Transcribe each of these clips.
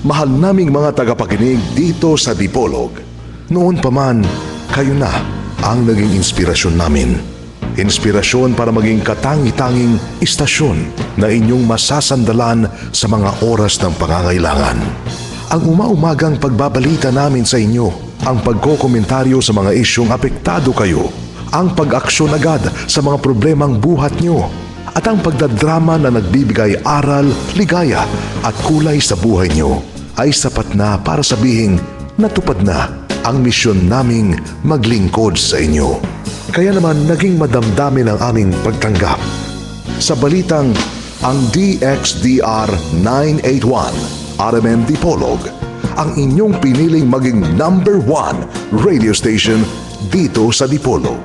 Mahal naming mga tagapakinig dito sa Dipolog. Noon pa man, kayo na ang naging inspirasyon namin. Inspirasyon para maging katangi-tanging istasyon na inyong masasandalan sa mga oras ng pangangailangan. Ang umaumagang pagbabalita namin sa inyo, ang pagkokomentaryo sa mga isyong apektado kayo, ang pag-aksyon agad sa mga problemang buhat nyo, at ang pagdadrama na nagbibigay aral, ligaya at kulay sa buhay nyo ay sapat na para sabihing natupad na ang misyon naming maglingkod sa inyo. Kaya naman naging madamdamin ang aming pagtanggap sa balitang ang DXDR 981 RMN Dipolog, ang inyong piniling maging number 1 radio station dito sa Dipolog,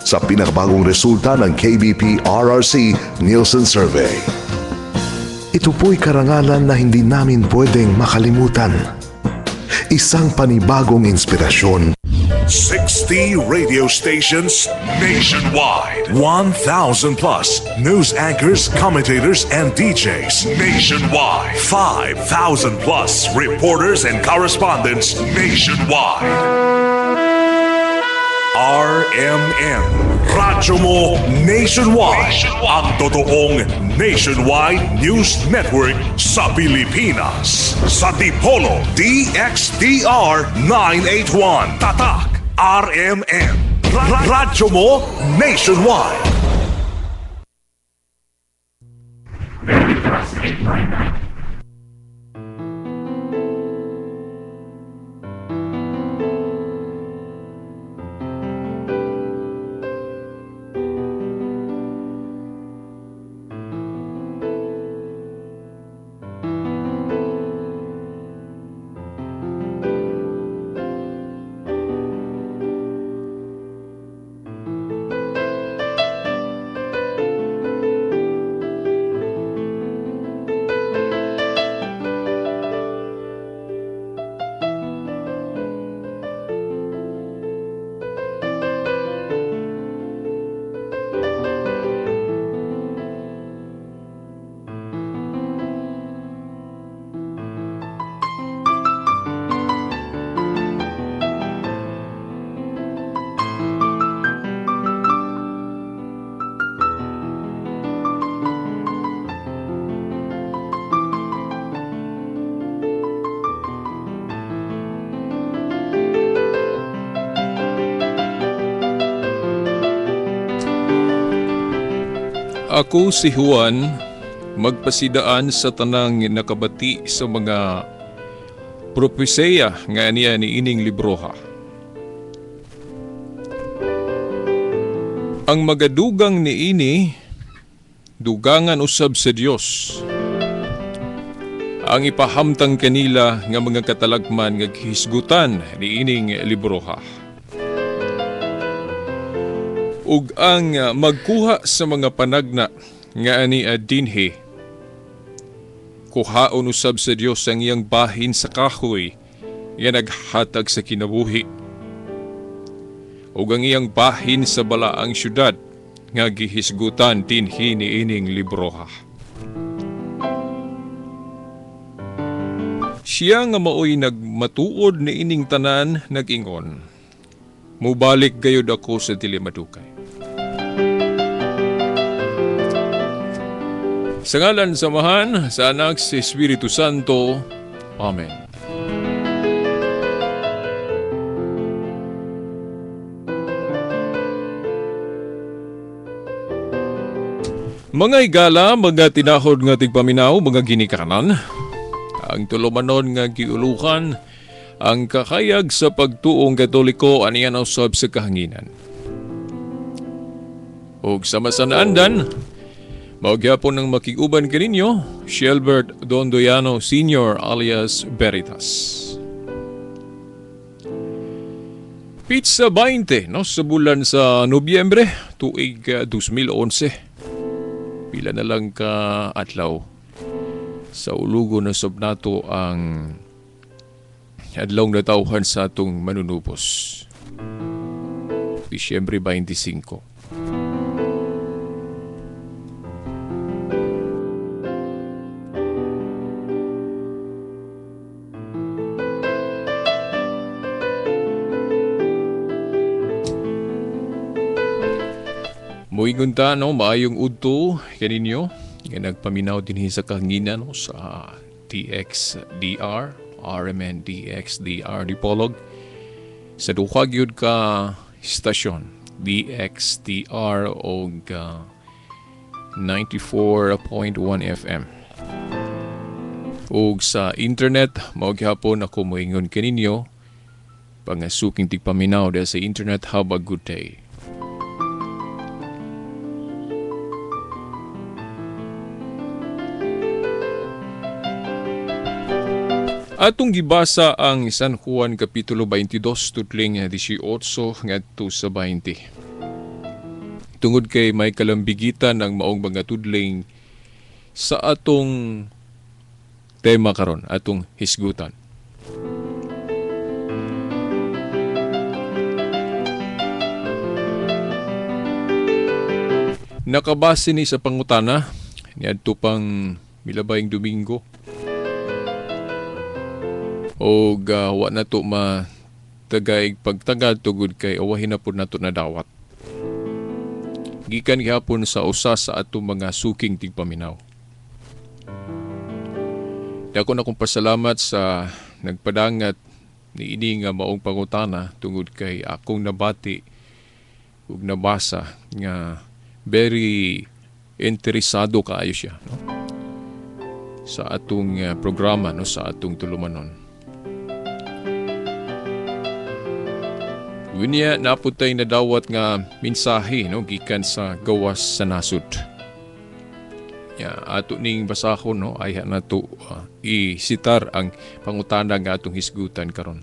sa pinakabagong resulta ng KBP RRC Nielsen Survey. Ito po'y karangalan na hindi namin pwedeng makalimutan. Isang panibagong inspirasyon. 60 radio stations nationwide. 1,000 plus news anchors, commentators, and DJs nationwide. 5,000 plus reporters and correspondents nationwide. RMN. Radyo mo nationwide. Ang totoong nationwide news network sa Pilipinas. Sa Dipolog, DXDR 981. Tatak RMN. Radyo mo nationwide. Veritas 899. Ako si Juan, magpasidaan sa tanang nakabati sa mga propesiya nga niya ni ining libroha. Ang magadugang ni ini, dugangan usab sa Dios. Ang ipahamtang kanila nga mga katalagman nga gihisgutan ni ining libroha. Ug ang magkuha sa mga panagna nga ani dinhi, kuhaon usab sa Dios ang iyang bahin sa kahoy nga naghatag sa kinabuhi, ug ang iyang bahin sa balaang syudad nga gihisgutan dinhi niining libroha. Siya nga maoy nagmatuod niining tanan nag-ingon, mubalik gayud ako sa dili madugay. Sa ngalan sa Amahan, sa Anak, sa Espiritu Santo. Amen. Mga higala, mga tinahod nga tigpaminaw, mga ginikanan, ang tulumanon nga giulukan, ang kakayag sa pagtuong Katoliko aniya usab sa kahanginan. Ug sa masanaandan, magyapon ng makiguban kaninyo, Shelbert Dondoyano Sr. alias Veritas. Pizza 20, no, sa bulan sa Nobyembre, tuig 2011. Pila na lang ka adlaw sa ulugo na sab nato ang adlaw natawhan sa atong manunubos. Disyembre 25. Moingon ta, no, maayong udto kaninyo nga nagpaminaw dinhi sa kahanginan, no, sa DXDR, RMN DXDR Dipolog, sa duha gyud ka istasyon, DXDR og 94.1 FM. Ug sa internet, mao gihapon ako moingon kaninyo pangasuking tigpaminaw diha sa internet. Have a good day. Atong gibasa ang San Juan Kapitulo 22 tutling 18 ngadto sa 20. Tungod kay may kalambigitan ang maong mga tudling sa atong tema karon, atong hisgutan. Nakabase ni sa pangutana niadto pang milabayng Domingo. Og wa na to matagay pagtagal tugod kay awahin na pud nato nadawat. Gikan gihapon sa usa sa atong mga suking tigpaminaw. Dako na kong pasalamat sa nagpadangat niini nga maong pangutana tungod kay akong nabati ug nabasa nga very interesado kaayo siya, no, sa atong programa, no, sa atong tulumanon. Unya naputay nadawat nga mensahe, no, gikan sa gawas sa nasud. Ya, ato ning basahon, no, ay nato isitar ang pangutana nga atong hisgutan karon.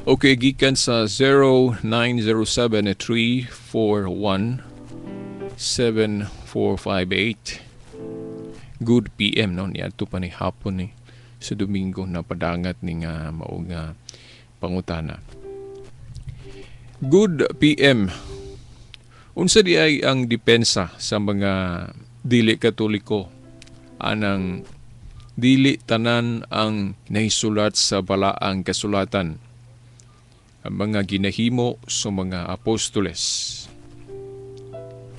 Okay, gikan sa 0907-341-7458. Good PM, no, niadto pa ni hapon ni sa Domingo na padangat ni nga maong pangutana. Good PM. Unsa di ay ang depensa sa mga dili Katoliko anang dili tanan ang nahisulat sa balaang kasulatan, ang mga ginahimo sa mga apostoles?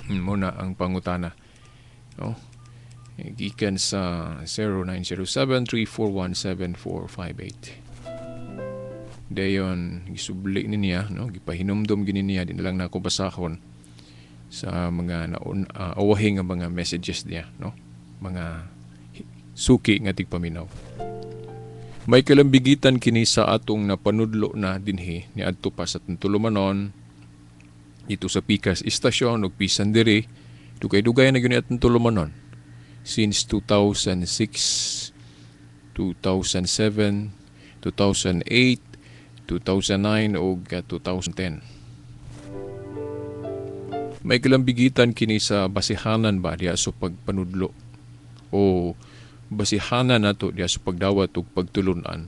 Muna ang pangutana, no? Gikan sa 0907-341-7458. Dayon gisubli ni niya, no, gipahinumdom gini niya, di na lang nako basahon sa mga awahi nga mga messages niya, no, mga suki nga tigpaminaw. May kalambigitan kini sa atong napanudlo na dinhi niadto pa sa tulumanon dito sa Pikas Istasyon ug bisan diri dugay-dugay na gyud atong tulumanon since 2006, 2007, 2008, 2009 ug 2010. May kalambigitan kini sa basihanan ba diha sa pagpanudlo o basihanan nato diha sa pagdawat ug pagtulunan.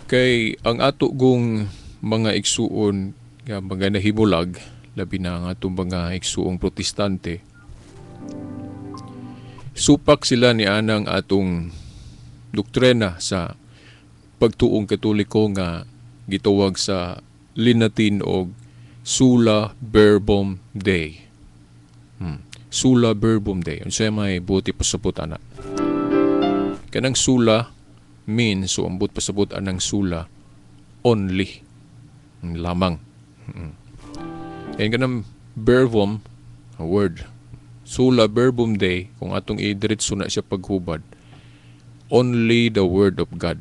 Kay ang ato gong mga igsuon nga mga nahimulag, labi na ang atong mga igsuong Protestante, supak sila ni anang atong doktrina sa pagtuong Katoliko nga gitawag sa Linatin og Sola Verbum Dei. Sola Verbum Dei. Unsa may buti pasabot ana? Kanang sola means, so ambot pasabot anang sola, only, lamang. And kanang verbum, a word, sola verbum Dei, kung atong idiretso na siya paghubad, only the word of God.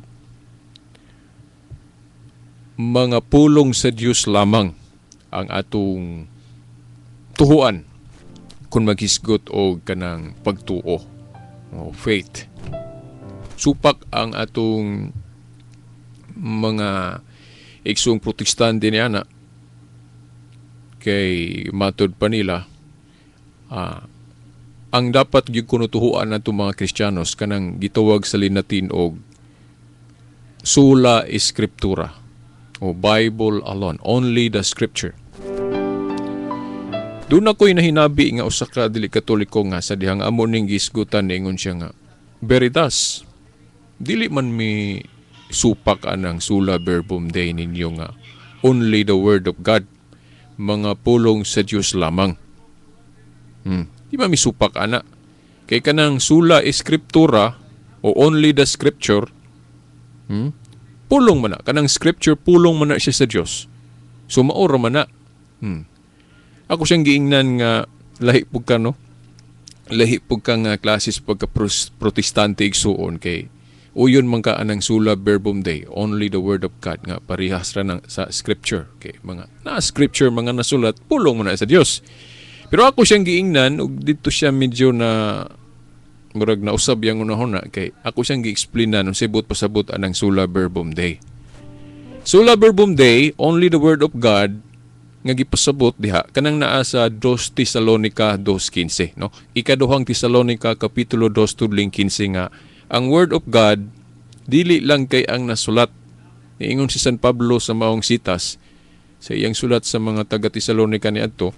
Mga pulong sa Dios lamang ang atong tuhuan kung maghisgot o kanang pagtuo o faith. Supak ang atong mga igsoong Protestante niya na kay matod pa nila, ang dapat gyud kuno tuhuan nato mga Kristiyanos kanang gitawag sa Linatin og sola scriptura o Bible alone, only the scripture. Doon ako'y nahinabi nga usa ka dili Katoliko nga sa dihang amo ning gisgutan, niingon siya nga, "Veritas, dili man mi supak anang sola verbum Dei ninyo nga only the word of God, mga pulong sa Dios lamang. Di ba mi supak ana? Kay kanang sola scriptura o only the scripture, pulong man na. Kanang scripture, pulong man na siya sa Dios. So mao ra man na." Ako siyang giingnan nga lahi pug ka, no? Lahi pug ka nga klases pagka Protestante, igsuon, kay uyon man ka anang sola verbum Dei, only the word of God, nga parehas ra nang sa scripture, kay mga na scripture, mga nasulat, pulong mo na sa Dios. Pero ako siyang giingnan ug dito siya medyo na murag nausab yang unahon na, kay ako siyang gi-explainan unsay buot pasabot anang sola verbum Dei. Sola verbum Dei, only the word of God, nga gipasabot diha kanang naa sa 2 Tesalonica 2:15, no? Ikaduhang Tesalonica kapitulo 2 tudling 15, nga ang word of God dili lang kay ang nasulat. Niingon si San Pablo sa maong sitas sa iyang sulat sa mga taga Tesalonica niadto,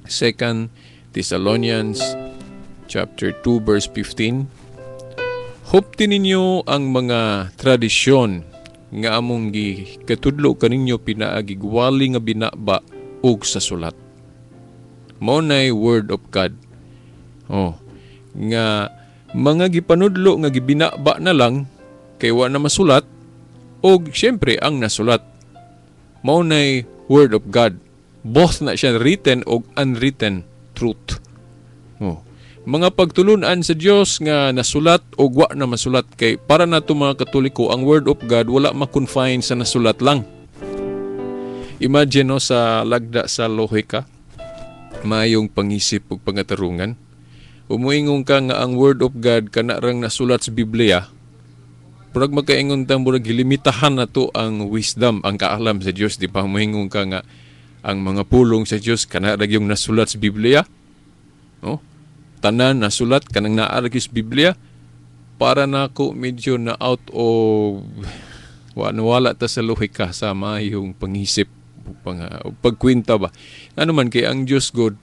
Second Thessalonians chapter 2 verse 15, "Hupti ninyo ang mga tradisyon nga among gikatudlo kaninyo pinaagi wali nga binaba ug sa sulat." Mao nay word of God. Oh, nga mga gipanudlo nga gibinaba na lang kay wa na masulat, og syempre ang nasulat. Mao nay word of God. Both na siya, written og unwritten truth. Oh, mga pagtulunan sa Dios nga nasulat o wa na masulat, kay para nato mga Katoliko, ang word of God wala ma-confine sa nasulat lang. Imagine, no, sa lagda sa lohika, maayong pangisip ug pangatarungan. Umuingon ka nga ang word of God kana rang nasulat sa Biblia, murag makaingon ta, murag gilimitahan na to ang wisdom, ang kaalam sa Dios, di ba? Muingon ka nga ang mga pulong sa Dios kana ra yung nasulat sa Biblia. No? Tanan nasulat kanang naa ra sa Biblia, para nako medyo na out of wa, nawala ta sa lohika sa mayong pangisip, pagkwenta ba. Ano man kay ang Dios God,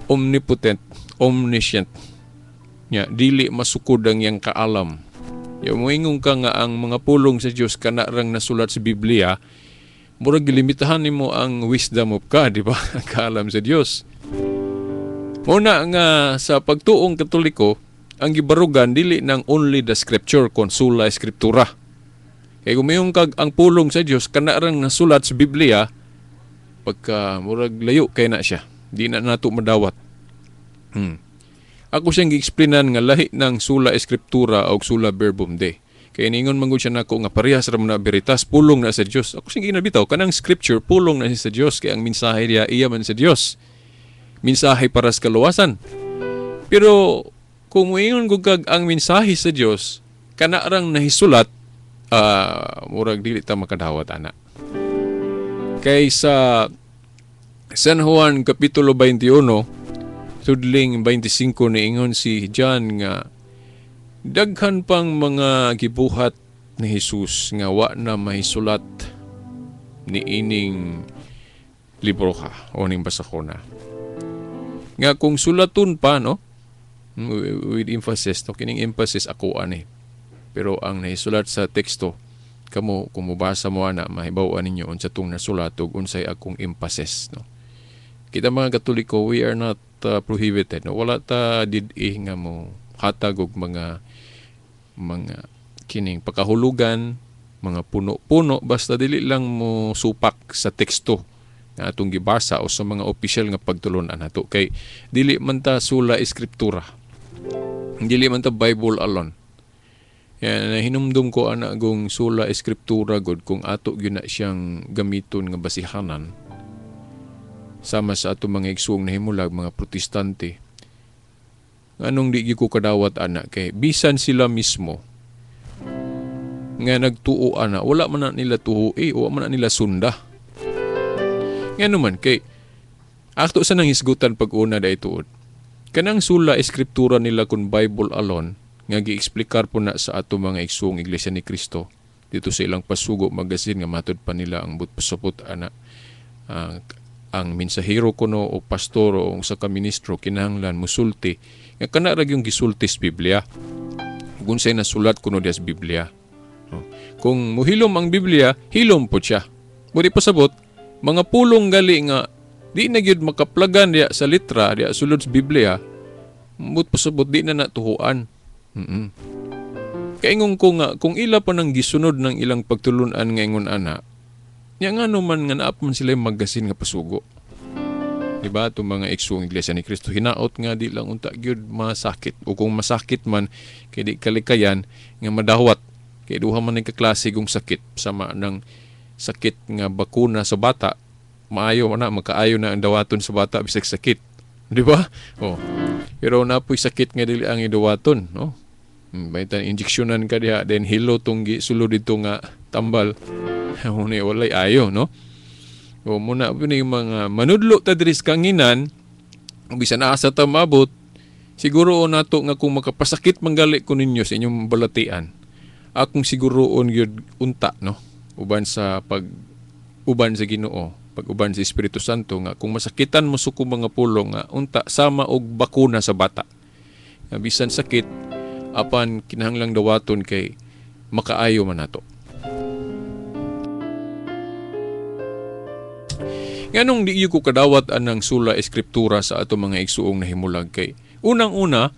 omnipotent, omniscient nya, dili masukod ang iyang kaalam. Ya, moingon ka nga ang mga pulong sa Dios kana rang nasulat sa Biblia, murag gilimitahan nimo ang wisdom of God, di ba? Ang kaalam sa Dios. Muna nga sa pagtuong Katoliko, ang gibarugan dili ng only the scripture kon sola scriptura. Kay kung kag ang pulong sa Dios kana rang nasulat sa Biblia, pagka murag layo kay na siya. Di na nato madawat. Ako siyang gi-explainan nga lahi ng sola scriptura o sola verbum Dei. Kay ningon man gud siya nako nga parehas ra man na, Veritas, pulong na sa Dios. Ako siyang ginabitaw kanang scripture pulong na siya sa Dios, kay ang mensahe niya iya man sa Dios, mensahe para sa kaluwasan. Pero kung moingon gud kag ang mensahe sa Dios kana rang nahisulat, murag dili ta makadawat ana. Kay sa San Juan kapitulo 21 tudling 25, niingon si John nga daghan pang mga gibuhat ni Jesus nga wa na mahisulat ni ining libro ka o ning basakona. Nga kung sulaton pa, no, with emphasis, no, kining emphasis ako ani, pero ang nahisulat sa teksto, kamo kung mobasa mo ana, mahibaw-an ninyo unsa tong nasulat ug unsay akong emphasis, no? Kita mga Katoliko, we are not prohibited, no? Wala ta did-i nga mo hatag og mga kining pakahulugan, mga puno-puno, basta dili lang mo supak sa teksto nga atong gibasa o sa mga opisyal nga pagtulunan nato, kay dili man ta sola scriptura, dili man ta Bible alone. Yan, hinumdum ko ana gong sola scriptura god, kung ato gyud na siyang gamiton nga basihanan sama sa ato mga igsuong nahimulag, mga Protestante, nganong di gyud ko kadawat ana, kay bisan sila mismo nga nagtuo ana, wala man na nila tuo eh, wala man na nila sunda. Ngano man kay ato sa nang hisgutan pag-una dai tuod kanang sola scriptura nila kun Bible alone nga gieksplikar po na sa ato mga igsuong Iglesia ni Cristo dito sa ilang Pasugo magazine, nga matud pa nila ang buot pasabot ana. Ang mensahero kuno o pastor o usa ka ministro kinahanglan musulti nga kana ra gyud gisulti sa Biblia. Kung unsay nasulat kuno diha sa Biblia. No? Kung muhilom ang Biblia, hilom po siya. Mudi pasabot, mga pulong gali nga di na gyud makaplagan diha sa litra, diha sulod sa Biblia, mut pasabot di na natuhuan. Kaingon ko nga, kung ila pa nang gisunod ng ilang pagtulunan nga ingon ana, nya nga man nga naap man sila yung magasin nga pasugo. Diba? Itong mga igsuong Iglesia ni Cristo, hinaot nga di lang unta gyud masakit. O kung masakit man, kay di kalikayan nga madawat. Kay duha man nagkaklase kung sakit. Sama ng sakit nga bakuna sa bata, maayo man na, makaayo na ang dawaton sa bata bisag sakit. Di ba? Oh. Pero napoy sakit nga dili ang idawaton, no? Baita injeksyonan ka diha, then hilo tong sulod dito nga tambal. Huni walay ayo, no? O muna po ni mga manudlo ta diri sa kanginan, bisan asa ta maabot, siguro nato nga kung makapasakit manggali ko ninyo sa inyong balatian, akong siguroon gyud unta, no? Uban sa pag uban sa Ginoo, pag uban sa Espiritu Santo nga kung masakitan mo suko mga pulong nga unta sama og bakuna sa bata. Nga bisan sakit apan kinahanglang dawaton kay makaayo man nato. Nganong di ko kadawat anang sula eskriptura sa ato mga igsuong nahimulag kay unang-una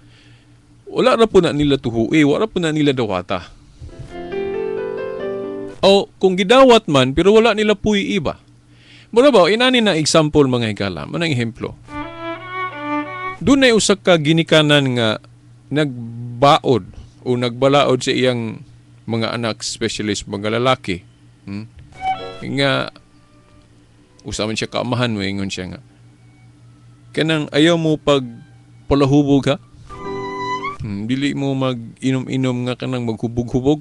wala ra po na nila tuhui, wala po na nila dawata. O kung gidawat man pero wala nila puy iba. Mura ba inani na example mga higala, manang ehemplo. Dunay usa ka ginikanan nga nagbaod o nagbalaod sa iyang mga anak, specialist mga lalaki. Nga usa man siya kaamahan, moingon siya nga kanang ayaw mo pag palahubog ha, dili mo mag-inom-inom nga kanang maghubog-hubog.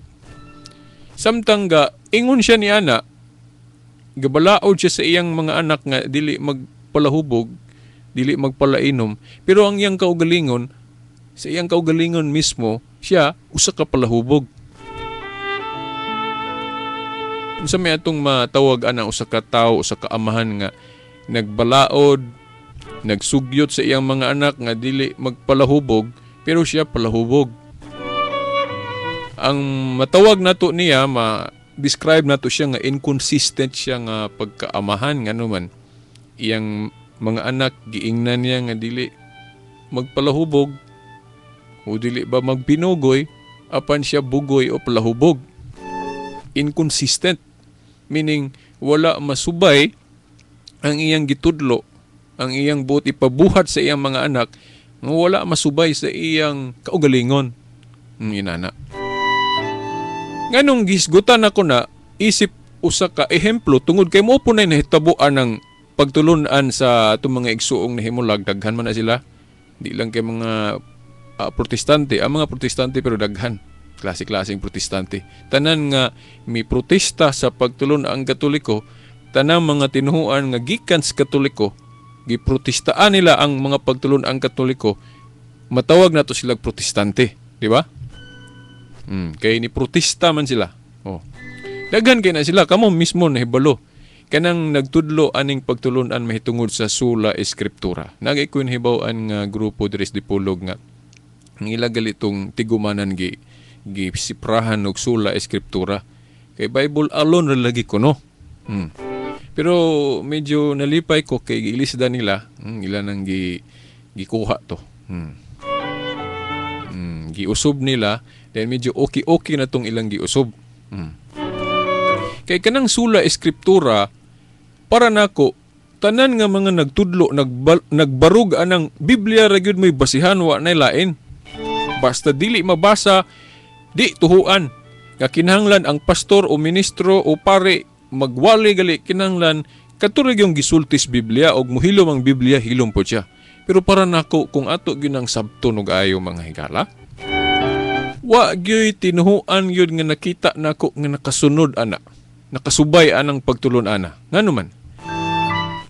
Samtang ga ingon siya ni ana, gabalaod siya sa iyang mga anak nga dili magpalahubog, dili magpalainom, pero ang iyang kaugalingon, sa iyang kaugalingon mismo siya usa ka palahubog. Unsa may atong matawag ana usa ka tawo, usa ka amahan nga nagbalaod, nagsugyot sa iyang mga anak nga dili magpalahubog, pero siya palahubog. Ang matawag nato niya, ma-describe nato siya nga inconsistent siya nga pagkaamahan, ngano man iyang mga anak giingnan niya nga dili magpalahubog o dili ba magbinugoy, apan siya bugoy o palahubog. Inconsistent, meaning wala masubay ang iyang gitudlo, ang iyang buot ipabuhat sa iyang mga anak, nga wala masubay sa iyang kaugalingon. Inana. Nganong gisgutan ako na isip usa ka ehemplo tungod kay mo po na nahitabuan ng pagtulunan sa atong mga igsuong nahimulag, daghan man na sila. Di lang kay mga protestante, ang mga protestante pero daghan. Klase-klaseng protestante. Tanan nga mi protesta sa pagtulon ang Katoliko, tanang mga tinuhuan nga gikan sa Katoliko, giprotestaan nila ang mga pagtulon ang Katoliko, matawag nato sila protestante, di ba? Kay ni protesta man sila. Oh. Daghan kay na sila, kamo mismo nahibalo. Kanang nagtudlo aning pagtulunan mahitungod sa sola escriptura. Nagay ko nahibaw-an nga grupo diri sa Dipolog nga ang ila galitong tigumanan gi gisiprahan og sola escriptura. Kay Bible alone ra lagi kuno. Pero medyo nalipay ko kay giilisda nila, ila nang gikuha to. Giusob nila, then medyo okay-okay na tong ilang giusob. Kay kanang sola escriptura para nako tanan nga mga nagtudlo nagbarug anang Biblia ra gyud mo'y basihan, wa nay lain. Basta dili mabasa, di tuhuan. Nga kinahanglan ang pastor o ministro o pare magwali gali kinahanglan katurig yung gisultis Biblia og muhilom ang Biblia, hilom po siya. Pero para nako kung ato gyud ang sabton og ayo mga higala, wa gyud tinuhuan gyud nga nakita nako nga nakasunod ana, nakasubay anang pagtulon ana. Ngano man?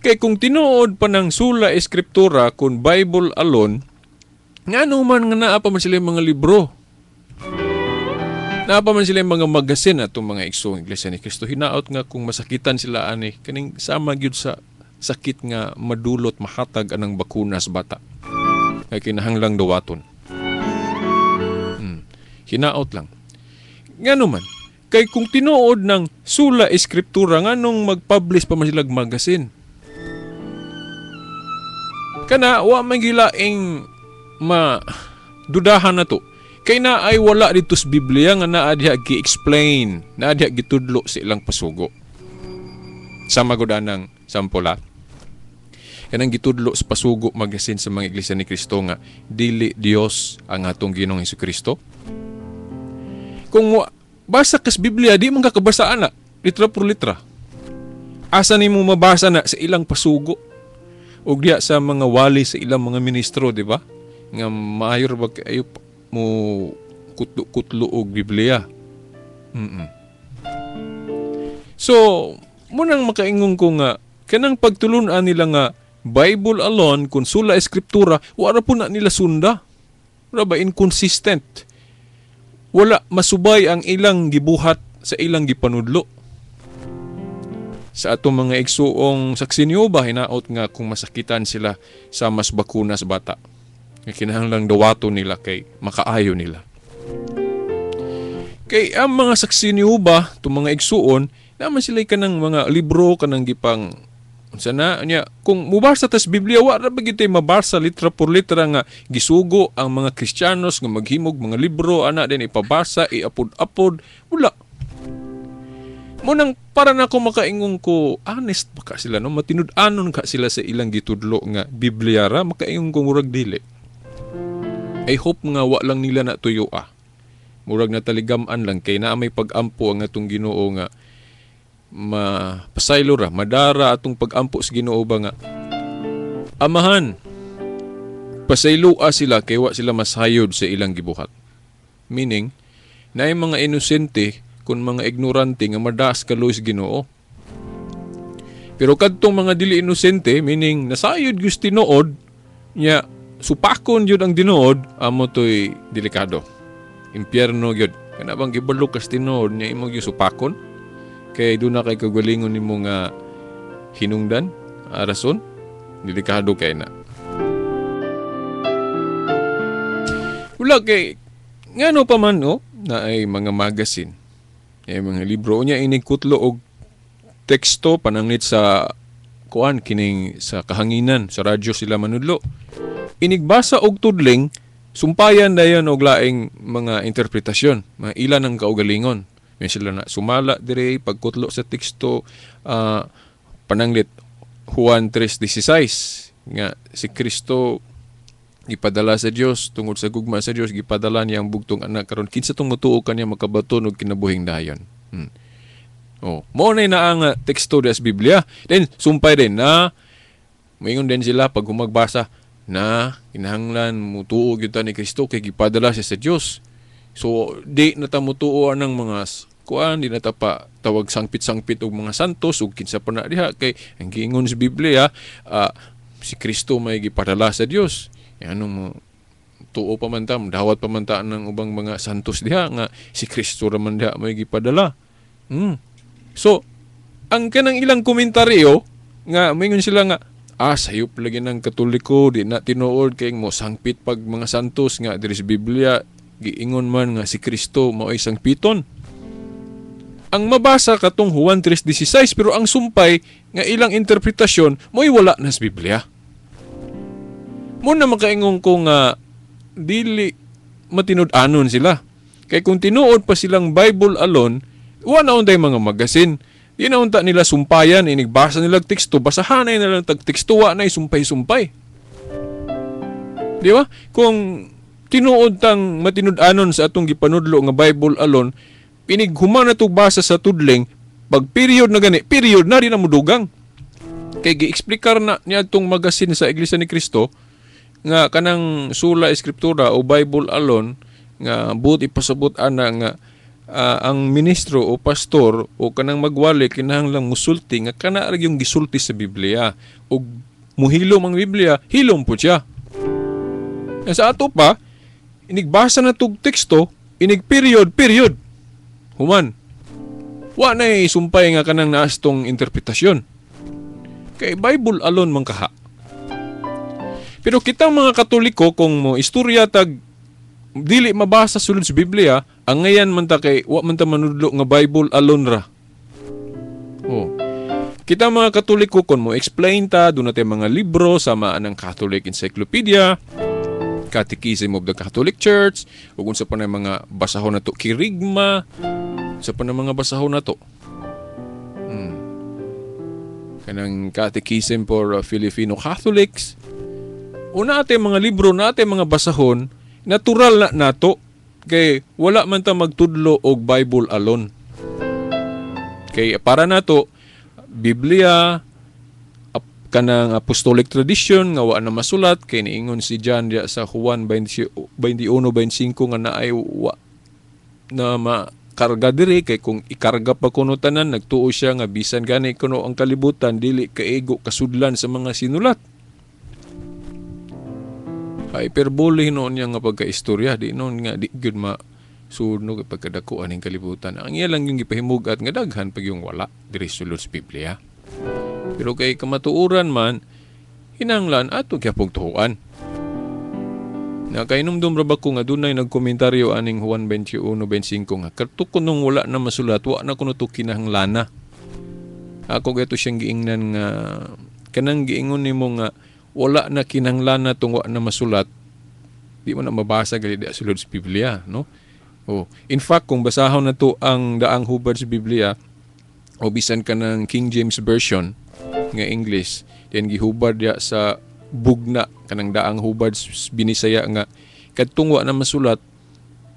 Kay kung tinuod pa ng sola escriptura kun Bible alone, ngano man nga naa pa man sila mga libro, naa pa man sila mga magasin atong mga igsoong Iglesia ni Cristo. Hinaot nga kung masakitan sila ani kaning sama gyud sa sakit nga madulot mahatag anang bakuna sa bata. Kay kinahanglang dawaton. Hinaot lang. Ngano man, kay kung tinuod ng sula eskriptura, nganong mag-publish pa man silag magazine? Kana wa man gilaing ma dudahan na to. Kay na ay wala dito sa Biblia nga naa diha gi-explain, naa diha gitudlo sa ilang pasugo. Sama gud anang sample. Kanang gitudlo sa Pasugo magazine sa mga Iglesia ni Cristo nga dili Dios ang atong Ginoong Hesukristo. Kung basa kas Biblia, di man ka kabasa ana, litra por litra. Asa nimo mabasa na sa ilang pasugo? Og diha sa mga wali sa ilang mga ministro, di ba? Nga maayor ba kayo mo kutlo-kutlo og Biblia. So, munang makaingon ko nga kanang pagtulun-an nila nga Bible alone kun sula eskriptura, wala po na nila sunda. Wala ba inconsistent? Wala masubay ang ilang gibuhat sa ilang gipanudlo. Sa atong mga igsuong saksi ni Jehova, hinaot nga kung masakitan sila sa mas bakuna sa bata. Nga kinahanglang dawato nila kay makaayo nila. Kay ang mga saksi ni Jehova, itong mga igsuon, naman sila kanang mga libro, kanang gipang unsa na niya, kung mubasa tas Biblia, wa ra ba gyud mabasa litra por litra nga gisugo ang mga Kristiyanos nga maghimog mga libro ana din ipabasa, iapod-apod, wala. Munang para na ako makaingon ko, honest ba ka sila, no? Matinud-anon ka sila sa ilang gitudlo nga Biblia ra, makaingon ko murag dili. I hope nga wa lang nila na tuyo ah. Murag nataligam-an lang kay naa may pag-ampo ang atong Ginoo nga mapasaylo ra, madara atong pag-ampo sa Ginoo ba nga Amahan, pasayloa sila kay wa sila masayod sa ilang gibuhat. Meaning, naay mga inosente kun mga ignorante nga madaas kaluoy sa Ginoo. Pero kadtong mga dili inosente, meaning nasayod gyud tinuod nya supakon gyud ang tinuod, amo toy delikado. Impyerno gyud. Kana bang gibalo kas tinuod nya imo gyud supakon? Kay doon na kay kagalingon nimo nga hinungdan, rason, delikado kay na. Wala kay ngano pa man no, na ay mga magazine, ay mga libro niya inig kutlo og teksto pananglit sa kuan kining sa kahanginan sa radyo sila manudlo. Inigbasa og tudling, sumpayan dayon og laing mga interpretasyon, mga ilan ang kaugalingon. May sila na sumala dire pagkutlo sa teksto, pananglit Juan 3:16 nga si Kristo gipadala sa Dios tungod sa gugma sa Dios, gipadala niya ang bugtong anak karon kinsa tong motuo kaniya makabaton og kinabuhing dayon. Oh, mo na na ang teksto sa Biblia. Then sumpay din na moingon din sila pag humagbasa na kinahanglan motuo gyud ta ni Kristo kay gipadala siya sa Dios. So di na ta motuo anang mga kuan, di na ta pa tawag sangpit-sangpit og mga santos ug kinsa pa na diha kay ang giingon sa Biblia, si Kristo may gipadala sa Dios. Ano mo tuo pa man ta, dawat pa man ta ng ubang mga santos diha nga si Kristo ra man diha may gipadala. So ang kanang ilang komentaryo nga moingon sila nga sayop lagi ng Katoliko, di na tinuod kay mo sangpit pag mga santos nga diri sa Biblia giingon man nga si Kristo mao'y sangpiton. Ang mabasa katong Juan 3:16 pero ang sumpay nga ilang interpretasyon mo'y wala na sa Biblia. Muna makaingon ko nga dili matinud-anon sila. Kay kung tinuod pa silang Bible alone, wala na untay mga magasin. Di na unta nila sumpayan, inigbasa nila teksto, basahanay na lang tag teksto, wa na sumpay-sumpay. Di ba? Kung tinuod tang matinud-anon sa atong gipanudlo nga Bible alone, inighuman na itong basa sa tudling, pag period na gani, period na rin na mudugang. Kay giexplikar na niya itong magasin sa Iglesia ni Cristo, nga kanang sula eskriptura o Bible alone nga buot ipasabot ana nga ang ministro o pastor o kanang magwali kinahanglang musulti nga kana ra yung gisulti sa Biblia ug muhilom ang Biblia, hilom po siya. Sa ato pa inigbasa na tug teksto, inig period period human wa nay sumpay nga kanang naastong interpretasyon. Kay Bible alone man kaha. Pero kitang mga Katoliko, kung mo istorya tag dili mabasa sulod sa Biblia, ang ngayan man ta kay wa man ta manudlo nga Bible alone ra. Oh. Kita mga Katoliko, kung mo explain ta, doon natin mga libro sama anang Catholic Encyclopedia, Catechism of the Catholic Church, ug unsa pa na mga basahon nato, Kirigma, unsa pa na mga basahon nato. Kanang Catechism for Filipino Catholics. Una ate mga libro na ate mga basahon, natural na nato kay wala man ta magtudlo og Bible alone. Kay para nato Biblia, kanang apostolic tradition nga wa na masulat, kay niingon si John diya sa Juan 21:25 nga naay wa na makarga diri, kay kung ikarga pa kuno tanan, nagtuo siya nga bisan gani kuno ang kalibutan dili kaigo kasudlan sa mga sinulat. Hyperbole noon niya nga pagkaistorya, di noon nga di gyud ma sunog pagkadako aning kalibutan. Ang iya lang yung gipahimugat nga daghan pag yung wala diri sulod sa Biblia. Pero kay kamatuoran man, hinanglan ato gyapong tuhuan. Nakainumdum ra ba ko nga dunay nagkomentaryo aning Juan 21:25 nga kadto kunong wala na masulat, wa na kuno to kinahanglana. Ako gato siyang giingnan nga kanang giingon nimo nga wala na kinahanglan tong wa na masulat, di mo na mabasa gali di sulod sa Biblia, no? Oh, in fact, kung basahon na to ang daang hubad sa Biblia o bisan ka ng King James Version nga English, then gihubad diya sa bugna kanang daang hubad binisaya nga kadtong wa na masulat,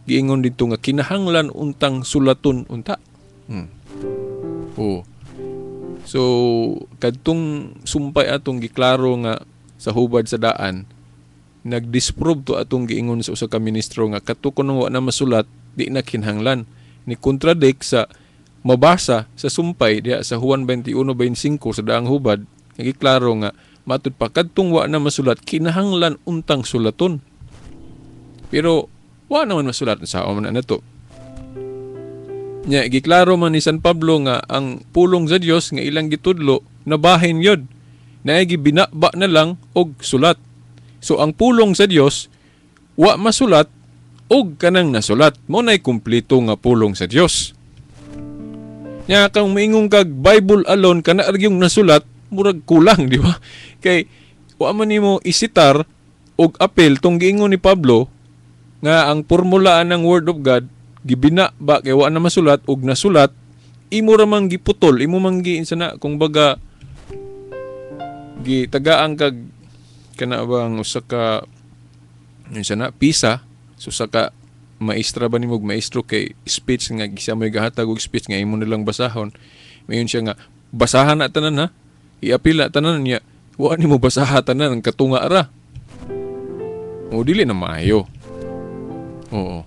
giingon didto nga kinahanglan untang sulaton unta. Oh. So kadtong sumpay atong giklaro nga sa hubad sa daan, nagdisprove to atong giingon sa usa ka ministro nga kadto kuno wa na masulat di na kinahanglan, ni contradict sa mabasa sa sumpay diha sa Juan 21:25 sa daang hubad, nagiklaro nga matud pa kadtong wa na masulat kinahanglan untang sulaton. Pero wa naman masulat sa man na to. Nya giklaro man ni San Pablo nga ang pulong sa Dios nga ilang gitudlo nabahin yod, naay gibinaba na lang og sulat. So ang pulong sa Dios wa masulat og kanang nasulat, mo nay kumpleto nga pulong sa Dios. Nya kang moingon kag Bible alone kana yung nasulat, murag kulang, di ba? Kay wa man nimo isitar og apel tong giingon ni Pablo nga ang formula ng Word of God gibina ba kay wa na masulat og nasulat, imo ra man giputol, imo man gi sana kung baga gitagaan kag kana bang usa ka sana pisa, so usa ka maestra ba nimo, maestro kay speech nga gisa moy gahatag og speech nga imo nilang basahon, mayon siya nga basahan na tanan ha, iapil na tanan niya, wa nimo basaha tanan ang katunga ra. O dili na maayo. Oo.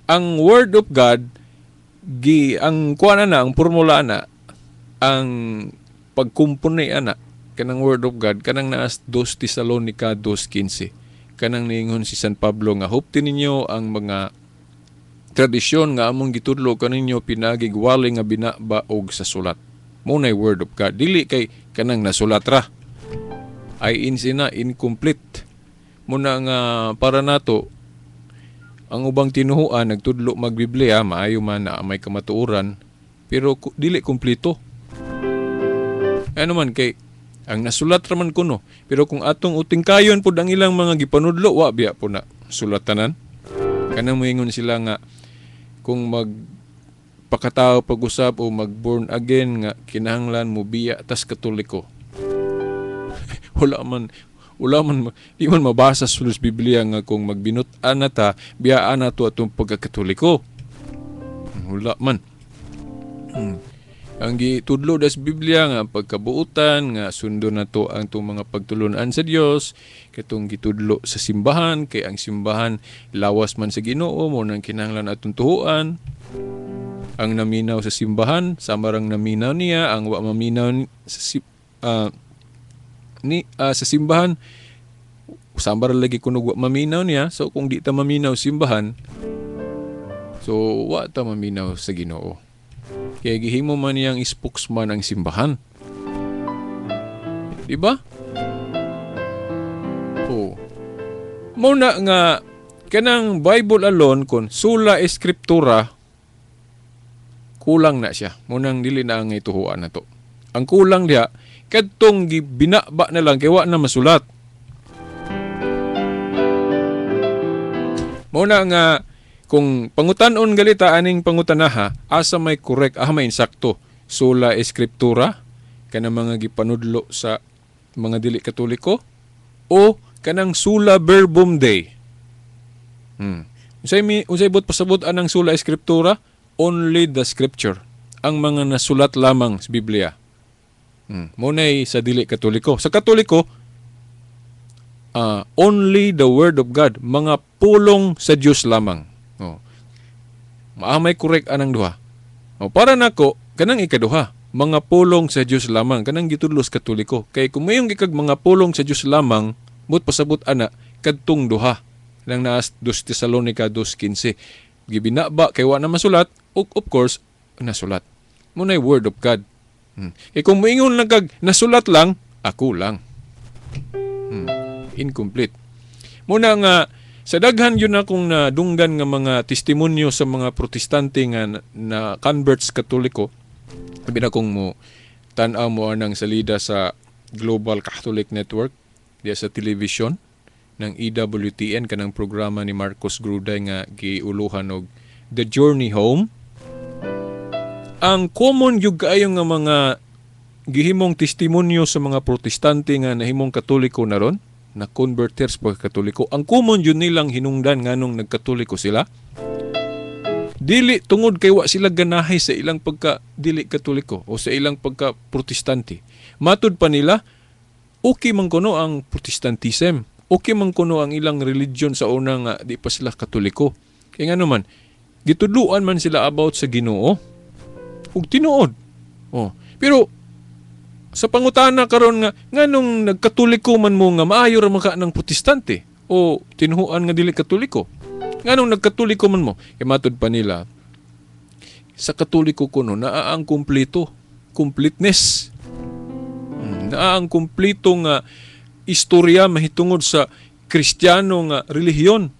Ang Word of God gi ang kuan na ang formula na ang pagkumpuni ana kanang Word of God kanang naas 2 Tesalonica 2:15 kanang niingon si San Pablo nga hupti ninyo ang mga tradisyon nga among gitudlo kaninyo pinagig wali nga binaba og sa sulat. Mo nay Word of God dili kay kanang nasulat ra ay insina incomplete. Muna nga para nato ang ubang tinuhuan nagtudlo magbiblia maayo man na may kamatuoran pero dili kumpleto. Ano man kay ang nasulat ra man kuno, pero kung atong utingkayon pud ang ilang mga gipanudlo wa biya po na sulatanan. Kanang moingon sila nga kung magpakatao pag-usab o mag-born again nga kinahanglan mo biya tas Katoliko. Wala man di man mabasa sa Biblia nga kung magbinut-an na ta biyaan na to atong pagkakatoliko. Wala man. Ang gitudlo das Biblia nga pagkabuutan nga sundon na to ang itong mga pagtulunan sa Dios katong gitudlo sa simbahan kay ang simbahan lawas man sa Ginoo mo nang kinahanglan atong tuhuan. Ang naminaw sa simbahan samarang naminaw niya, ang wa maminaw sa sa simbahan samar lagi kuno wa maminaw niya. So kung di ta maminaw simbahan, so wa ta maminaw sa Ginoo. Kaya gihimo man niyang spokesman ang simbahan. Di ba? Oh. Mao na nga kanang Bible alone, kon sola scriptura, kulang na siya. Munang dili na ang ituhuan na to. Ang kulang diha kadtong gibinaba na lang kay wa na masulat. Mao na nga kung pangutan-on galita aning pangutanaha, asa may correct, asa may insakto, sola scriptura kanang mga gipanudlo sa mga dili Katoliko o kanang sola verbum Dei. Unsay buot pasabot anang sola scriptura? Only the scripture. Ang mga nasulat lamang sa Biblia. Mo nay sa dili Katoliko. Sa Katoliko, only the word of God, mga pulong sa Dios lamang. Oh. Maamay correct anang duha. Oh, para nako kanang ikaduha, mga pulong sa Dios lamang, kanang gitudlo sa Katoliko. Kay kung mayong gikag mga pulong sa Dios lamang, but pasabot ana kadtong duha nang naas 2 Tesalonica 2:15. Gibinaba kay wa na masulat, ug of course nasulat. Munay word of God. Kay kung moingon lang kag nasulat lang, ako lang. Incomplete. Muna nga sa daghan yun akong nadunggan nga mga testimonyo sa mga Protestante nga na converts Katoliko. Sabi na kung mo tan-aw mo anang salida sa Global Catholic Network diya sa television ng EWTN, kanang programa ni Marcos Gruday nga giuluhan og The Journey Home. Ang common gyud kaayo nga mga gihimong testimonyo sa mga Protestante nga nahimong Katoliko na ron, na converters pa Katoliko, ang common yun nilang hinungdan nganong nagkatoliko sila, dili tungod kay wa sila ganahay sa ilang pagka dili Katoliko o sa ilang pagka Protestante. Matud pa nila, okay man kuno ang Protestantism, okay man kuno ang ilang religion sa una nga di pa sila Katoliko. Kaya nga naman, gitudluan man sila about sa Ginoo ug tinuod. Oh, pero sa pangutana karon nga nganong nagkatoliko man mo nga maayo ra man ka ng Protestante o tinuhuan nga dili Katoliko, nganong nagkatoliko man mo? Kay matud pa nila, sa Katoliko kuno naa ang kumpleto, completeness. Naa ang kumpleto nga istorya mahitungod sa Kristiyano nga relihiyon.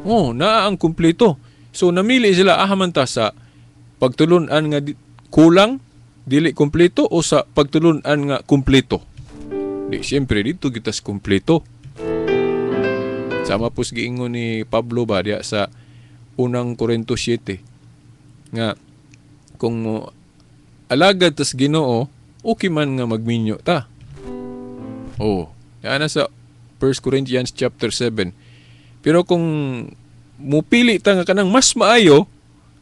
Oh, naa ang kumpleto. So namili sila ahaman ta sa pagtulun-an nga kulang, dili kumpleto, o sa pagtulun-an nga kumpleto. Di siyempre dito kita sa kumpleto. Sama po sa giingon ni Pablo ba diya sa unang Korinto 7 nga kung mo alagad tas Ginoo, okay man nga magminyo ta. Oh, ana sa 1 Corinthians chapter 7. Pero kung mupili ta nga kanang mas maayo,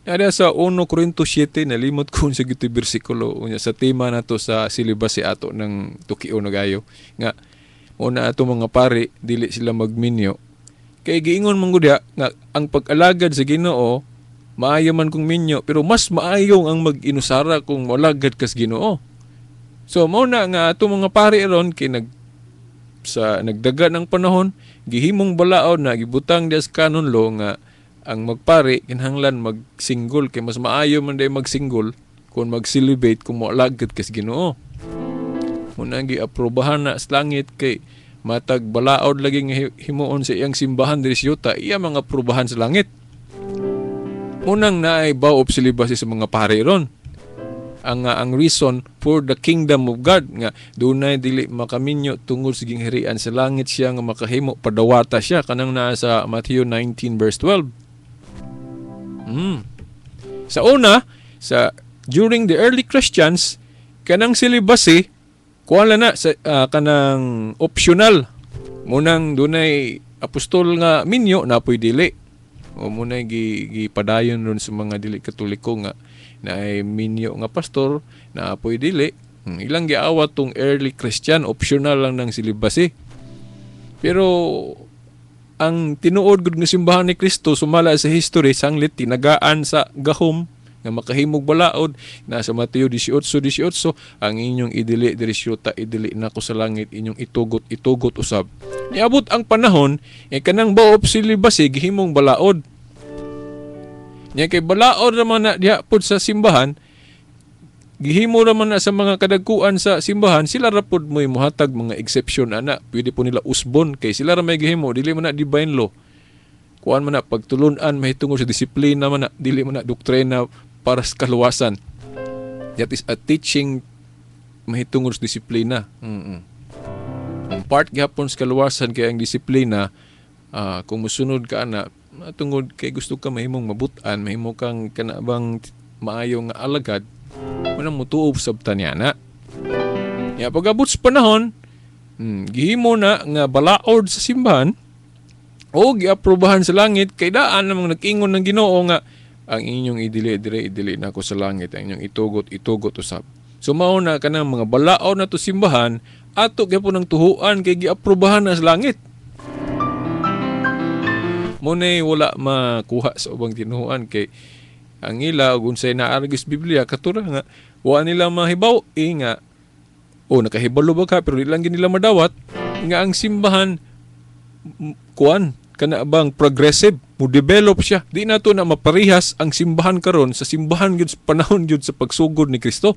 ada sa 1 Corinto 7, nalimot ko sa gito bersikulo unya sa tema nato sa syllabus si ato ng tukio nagayo nga una ato mga pare dili sila magminyo kay giingon man gud nga ang pag-alagad sa Ginoo maayo man kung minyo, pero mas maayo ang mag-inusara kung moalagad kas Ginoo. So mao na nga ato mga pare ron kay sa nagdaga ng panahon gihimong balaod na gibutang diya sa canon law nga ang magpari kinahanglan magsinggol kay mas maayo man day magsinggol kung mag-celibate kung moalagad kas Ginoo. Muna giaprobahan na sa langit kay matag balaod lagi nga himuon sa iyang simbahan diri sa yuta, iya mga aprobahan sa langit. Unang naay vow of celibacy sa mga pari ron. Ang reason for the kingdom of God nga dunay dili makaminyo tungod sa gingharian sa langit siya nga makahimo padawata siya kanang naa sa Matthew 19 verse 12. Sa una, sa during the early Christians, kanang celibacy kuan na sa kanang optional. Munang dunay apostol nga minyo napoy dili. O munay gipadayon ron sa mga dili Katoliko nga naay minyo nga pastor napoy dili. Ilang giawat tong early Christian, optional lang ng celibacy. Pero ang tinuod gud nga simbahan ni Kristo sumala sa history sanglit tinagaan sa gahom nga makahimog balaod na sa Mateo 18:18, ang inyong idili diri sa yuta idili nako sa langit, inyong itugot itugot usab. Niabot ang panahon eh kanang vow of celibacy gihimong balaod. Nya kay balaod naman na diha pud sa simbahan, Gihimo raman na sa mga kadagkuan sa simbahan, sila ra pod mo'y mohatag mga exception ana. Pwede po nila usbon kay sila ra may gihimo, dili man na divine law. Kuan man na pagtulunan mahitungod sa disiplina man na, dili man na doktrina para sa kaluwasan. That is a teaching mahitungod sa disiplina. Ang part gihapon sa kaluwasan kay ang disiplina, kung musunod ka ana tungod kay gusto ka mahimong mabutan, mahimo kang kanabang maayo nga alagad, manang mutuob sabta niya na. Ya pag-abot sa panahon, gihimo na nga balaod sa simbahan o giaprobahan sa langit kay daan namang nag-ingon ng Ginoo nga ang inyong idili dire idili nako sa langit, ang inyong itugot itugot usab. So mao na kanang mga balaod na to simbahan ato gyapon ang tuhuan kay giaprobahan na sa langit. Muna'y wala makuha sa ubang tinuhuan kay ang ila ug unsay naaragis Biblia katura nga wa nila mahibaw eh, nga o nakahibalo ba ka pero di lang nila madawat nga ang simbahan kuan kana bang progressive mo develop siya. Di nato na maparehas ang simbahan karon sa simbahan gyud sa panahon gyud sa pagsugod ni Kristo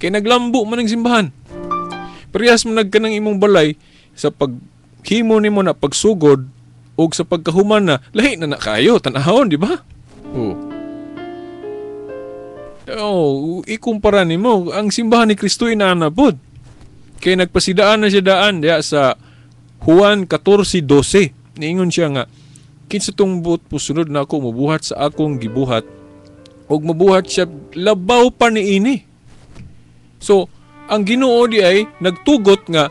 kay naglambo man ang simbahan. Parehas man nagkanang imong balay sa paghimo nimo na pagsugod og sa pagkahuman na lahi na na kayo tan-ahon, di ba? Oh. Oh, ikumpara nimo ang simbahan ni Kristo inaana pod. Kay nagpasidaan na siya daan diya sa Juan 14:12. Niingon siya nga kinsa tong buot pusunod na ako mobuhat sa akong gibuhat og mobuhat siya labaw pa niini. So, ang Ginoo di ay nagtugot nga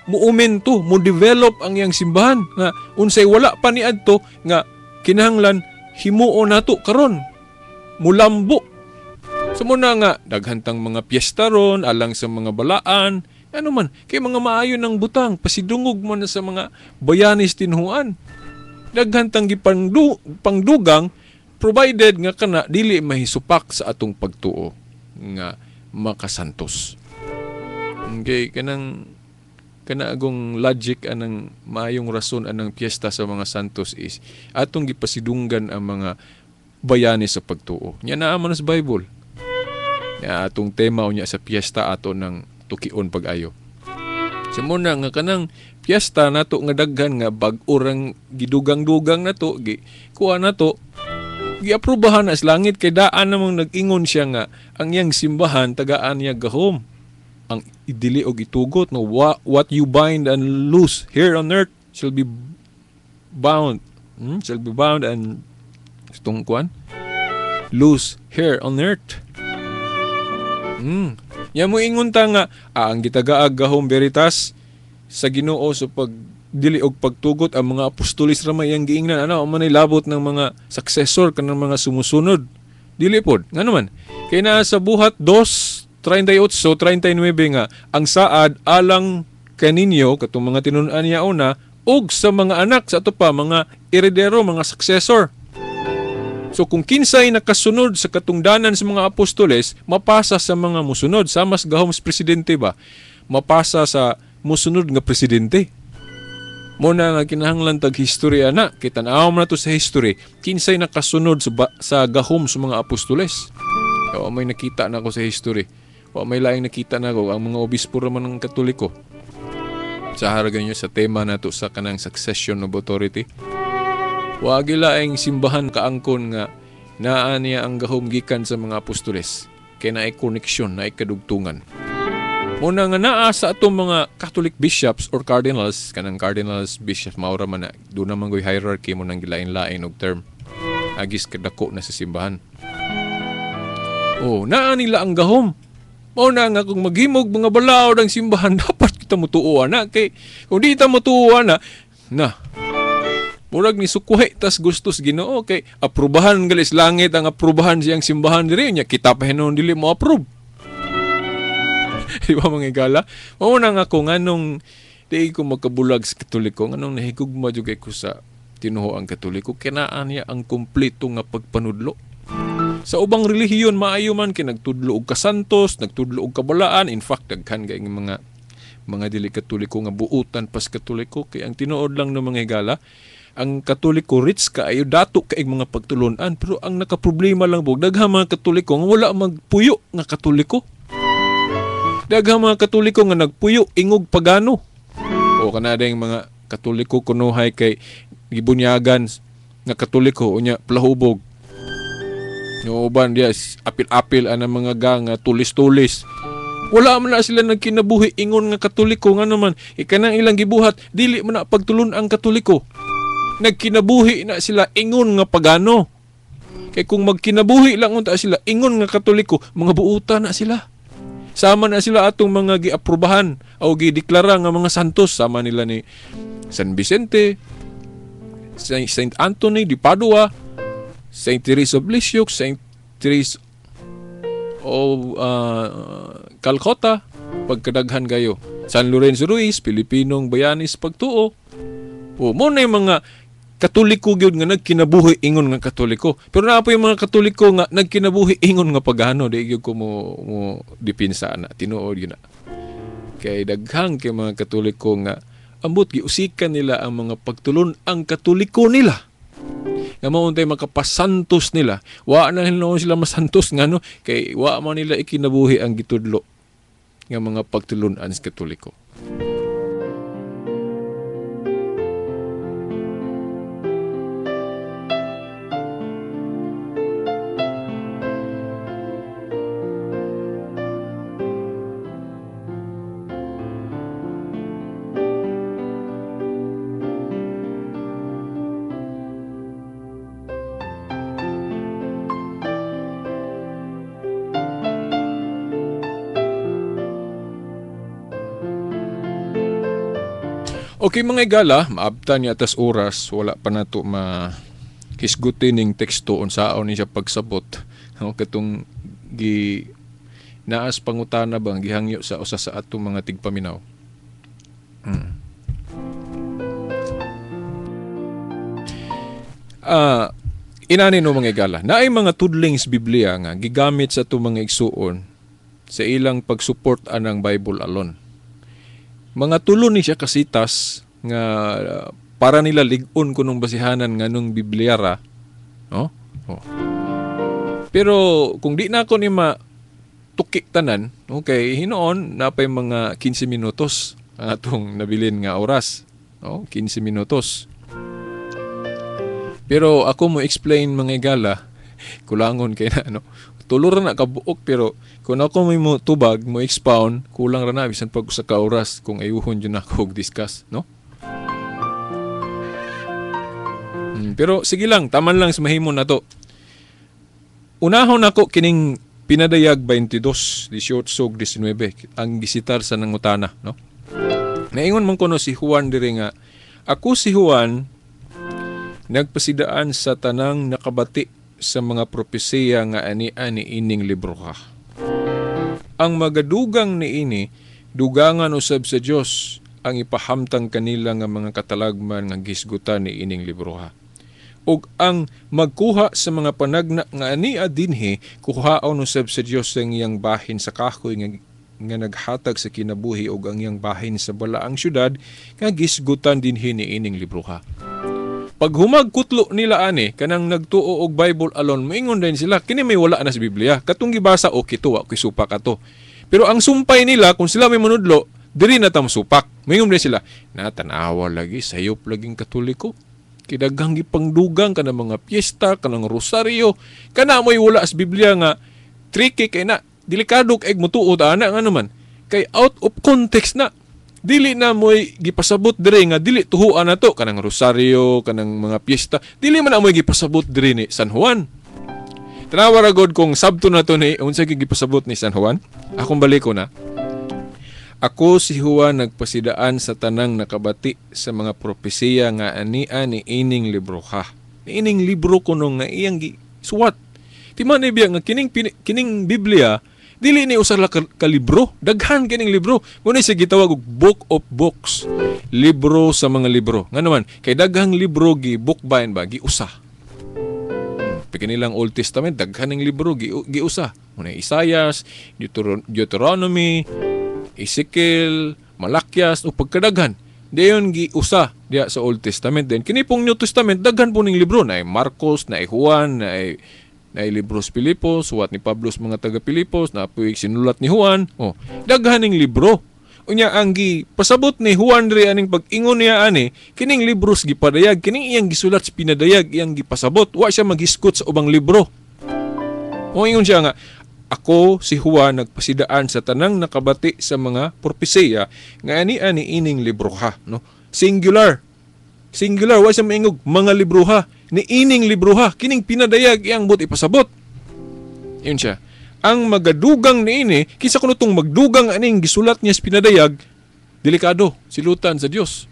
muumento, mo develop ang iyang simbahan nga unsay wala pa niadto nga kinahanglan himuon nato karon. Mulambo. So muna nga daghan tang mga piyesta ron alang sa mga balaan, ano man kay mga maayo ng butang pasidungog man na sa mga bayanis tinuan. Daghan tang pangdugang provided nga kana dili mahisupak sa atong pagtuo nga makasantos. Okay, kanang kana agong logic anang maayong rason anang piyesta sa mga santos is atong gipasidunggan ang mga bayani sa pagtuo. Nya naa man sa Bible. Nya atong tema unya sa piyesta ato ng tukion pag-ayo. So muna nga kanang piyesta nato nga daghan nga bag-o rang gidugang-dugang nato, gi kuha nato, giaprobahan na sa langit kay daan namang nag-ingon siya nga ang iyang simbahan tagaan niya gahom. Ang idili og itugot no, what you bind and loose here on earth shall be bound. Shall be bound and itong kuan loose here on earth. Ya mo ingon ta nga ang gitagaag gahom veritas sa Ginoo sa pagdili og pagtugot ang mga apostolis ra may iyang giingnan ano man ay labot ng mga successor kanang mga sumusunod. Dili pod ngano man kay naa sa Buhat 2:38-39 nga ang saad alang kaninyo katong mga tinun-an niya una ug sa mga anak sa ato pa mga heredero, mga successor. So kung kinsay nakasunod sa katungdanan sa mga apostoles, mapasa sa mga musunod. Sama sa gahom sa presidente ba? Mapasa sa musunod nga presidente. Muna nga kinahanglan tag history ana, kay tan-aw man nato sa history, kinsay nakasunod sa gahom sa mga apostoles. Wa may nakita na ako sa history. Wa may laing nakita na ako ang mga obispo ra man ng Katoliko. Sa haragan niyo sa tema nato sa kanang succession of authority. Wa gilaing simbahan kaangkon nga naa niya ang gahom gikan sa mga apostoles. Kay naay koneksyon, naay kadugtungan. Muna nga naa sa atong mga Catholic bishops or cardinals, kanang cardinals, bishops, maura man na, doon naman go'y hierarchy mo nang gilain-lain og term. Agis kadako na sa simbahan. Oh, naa nila ang gahom. Mao na nga kung maghimog mga balaod ang simbahan, dapat kita mutuo na. Kay kung di kita mutuo na, na, murag ni sukuhi tas gustos Ginoo kay aprobahan galis langit ang aprobahan siyang simbahan diri nya kita pa hinuon dili mo approve. Di ba mga igala? Mao na nga ko nganong di ko makabulag sa Katoliko, nganong nahigugma jud kay ko sa tinuoang Katoliko, kinaan niya ang kumpleto nga pagpanudlo. Sa ubang relihiyon maayo man kay nagtudlo og kasantos, nagtudlo og kabalaan, in fact daghan kay mga dili Katoliko nga buutan pas Katoliko kay ang tinuod lang ng mga higala Ang Katoliko rich kaayo, dato kay mga pagtulunan, pero ang nakaproblema lang bog daghang mga Katoliko nga wala magpuyo nga Katoliko. Daghang mga Katoliko nga nagpuyo ingog pagano. O kanada yung mga Katoliko kunuhay kay gibunyagan nga Katoliko unya plahubog. No uban diya apil-apil ang mga gang tulis-tulis. Wala man na sila nagkinabuhi ingon nga Katoliko, nga naman ikanang ilang gibuhat dili man na pagtulon ang Katoliko. Nagkinabuhi na sila ingon nga pagano. Kay kung magkinabuhi lang unta sila ingon nga Katoliko, mga buuta na sila. Sama na sila atong mga giaprobahan o gideklara nga mga santos, sama nila ni San Vicente, Saint Anthony di Padua, Saint Teresa of Lisieux, Saint Teresa of Calcutta, pagkadaghan kayo. San Lorenzo Ruiz, Pilipinong bayanis pagtuo. O mo na yung mga Katoliko gyud nga nagkinabuhi ingon nga Katoliko. Pero naa po yung mga Katoliko nga nagkinabuhi ingon nga pagano, di gyud ko mo dipinsa na, tinuod gyud na. Kay daghang kay mga Katoliko nga ambot giusikan nila ang mga pagtulon ang Katoliko nila. Nga mao untay makapasantos nila. Wa na hinuon sila masantos ngano kay wa man nila ikinabuhi ang gitudlo nga mga pagtulun-an sa Katoliko. Okay mga igala, maabtan niya atas oras, wala pa nato mahisgutin ning teksto unsaon ni siya pagsabot. No, katong gi naas pangutana bang gihangyo sa usa sa atong mga tigpaminaw. Inani no mga igala, naay mga tudling sa Biblia nga gigamit sa atong mga igsuon sa ilang pagsupport anang Bible alone. Mga tulo ni siya kasitas nga para nila lig-on kunong basihanan nganong Biblia ra, no? Oh. Pero kung di na ako ni matuki tanan, okay, hinoon napay mga 15 minutos ang atong nabilin nga oras, no? 15 minutos. Pero ako mo explain mga igala, kulangon kay na, no? Tulo ra na kabuok, pero kung ako may mo tubag, mo expound, kulang ra na bisan pag usa ka oras kung ayuhon jud nako og discuss, no? Pero sige lang, taman lang sa mahimo nato. Unahon nako kining Pinadayag 22, 18 ug 19 ang gisitar sa nangutana, no? Naingon man kuno si Juan diri nga, ako si Juan nagpasidaan sa tanang nakabati sa mga propesiya nga ani-ani ining libroha. Ang magadugang niini, dugangan usab sa Dios ang ipahamtang kanila nga mga katalagman nga gisgutan ni ining libroha. Ug ang magkuha sa mga panagna nga ania dinhi, kuhaon usab sa Dios ang iyang bahin sa kahoy nga naghatag sa kinabuhi ug ang iyang bahin sa balaang syudad nga gisgutan dinhi ni ining libroha. Pag humagkutlo nila ani kanang nagtuo og Bible alone, moingon din sila kini may wala na sa Biblia. Katong gibasa okay to, wa koy supak ato. Pero ang sumpay nila kung sila may manudlo, diri na ta mosupak. Moingon din sila, na tan-awa lagi sayop laging Katoliko. Kidaghang gipangdugang kanang mga piyesta, kanang rosaryo, kana moy wala sa Biblia nga tricky kay na, delikado kay mutuo ta ana nga naman. Kay out of context na. Dili na mo'y gipasabot diri nga dili tuhuan na to kanang rosaryo, kanang mga piyesta. Dili man na mo'y gipasabot diri ni San Juan. Tanawa ra gud kung sabto na to ni unsa gyud gipasabot ni San Juan. Akong baliko na. Ako si Juan nagpasidaan sa tanang nakabati sa mga propesiya nga ania ni ining libroha. Ni ining libro kuno nga iyang gisuwat. Ti man biya nga kining Biblia dili ni usa ka libro, daghan kining libro. Ngunit siya gitawag og book of books, libro sa mga libro. Ngano man kay daghang libro gi bookbind ba, giusa. Pagkanilang Old Testament daghan ning libro giusa. Muna Isaias, Deuteronomy, Ezekiel, Malakias o pagkadaghan. Dayon giusa. Diya sa Old Testament din. Kini pong New Testament, daghan po ning libro. Naay Marcos, naay Juan, naay libros Pilipos, suwat ni Pablo sa mga taga Pilipos, na po sinulat ni Juan. Oh, daghan ning libro. Unya ang pasabot ni Juan diri aning pag-ingon niya ani, kining libros gipadayag, kining iyang gisulat sa pinadayag, iyang gipasabot. Wa siya maghisgot sa ubang libro. O ingon siya nga, ako si Juan nagpasidaan sa tanang nakabati sa mga propesiya nga ani-ani ining libroha, no? Singular. Singular, wa siya maingog mga libroha, ni ining libroha, kining pinadayag iyang but ipasabot. Yun siya. Ang magadugang niini, kinsa kuno tong magdugang aning gisulat niya sa pinadayag, delikado, silutan sa Dios.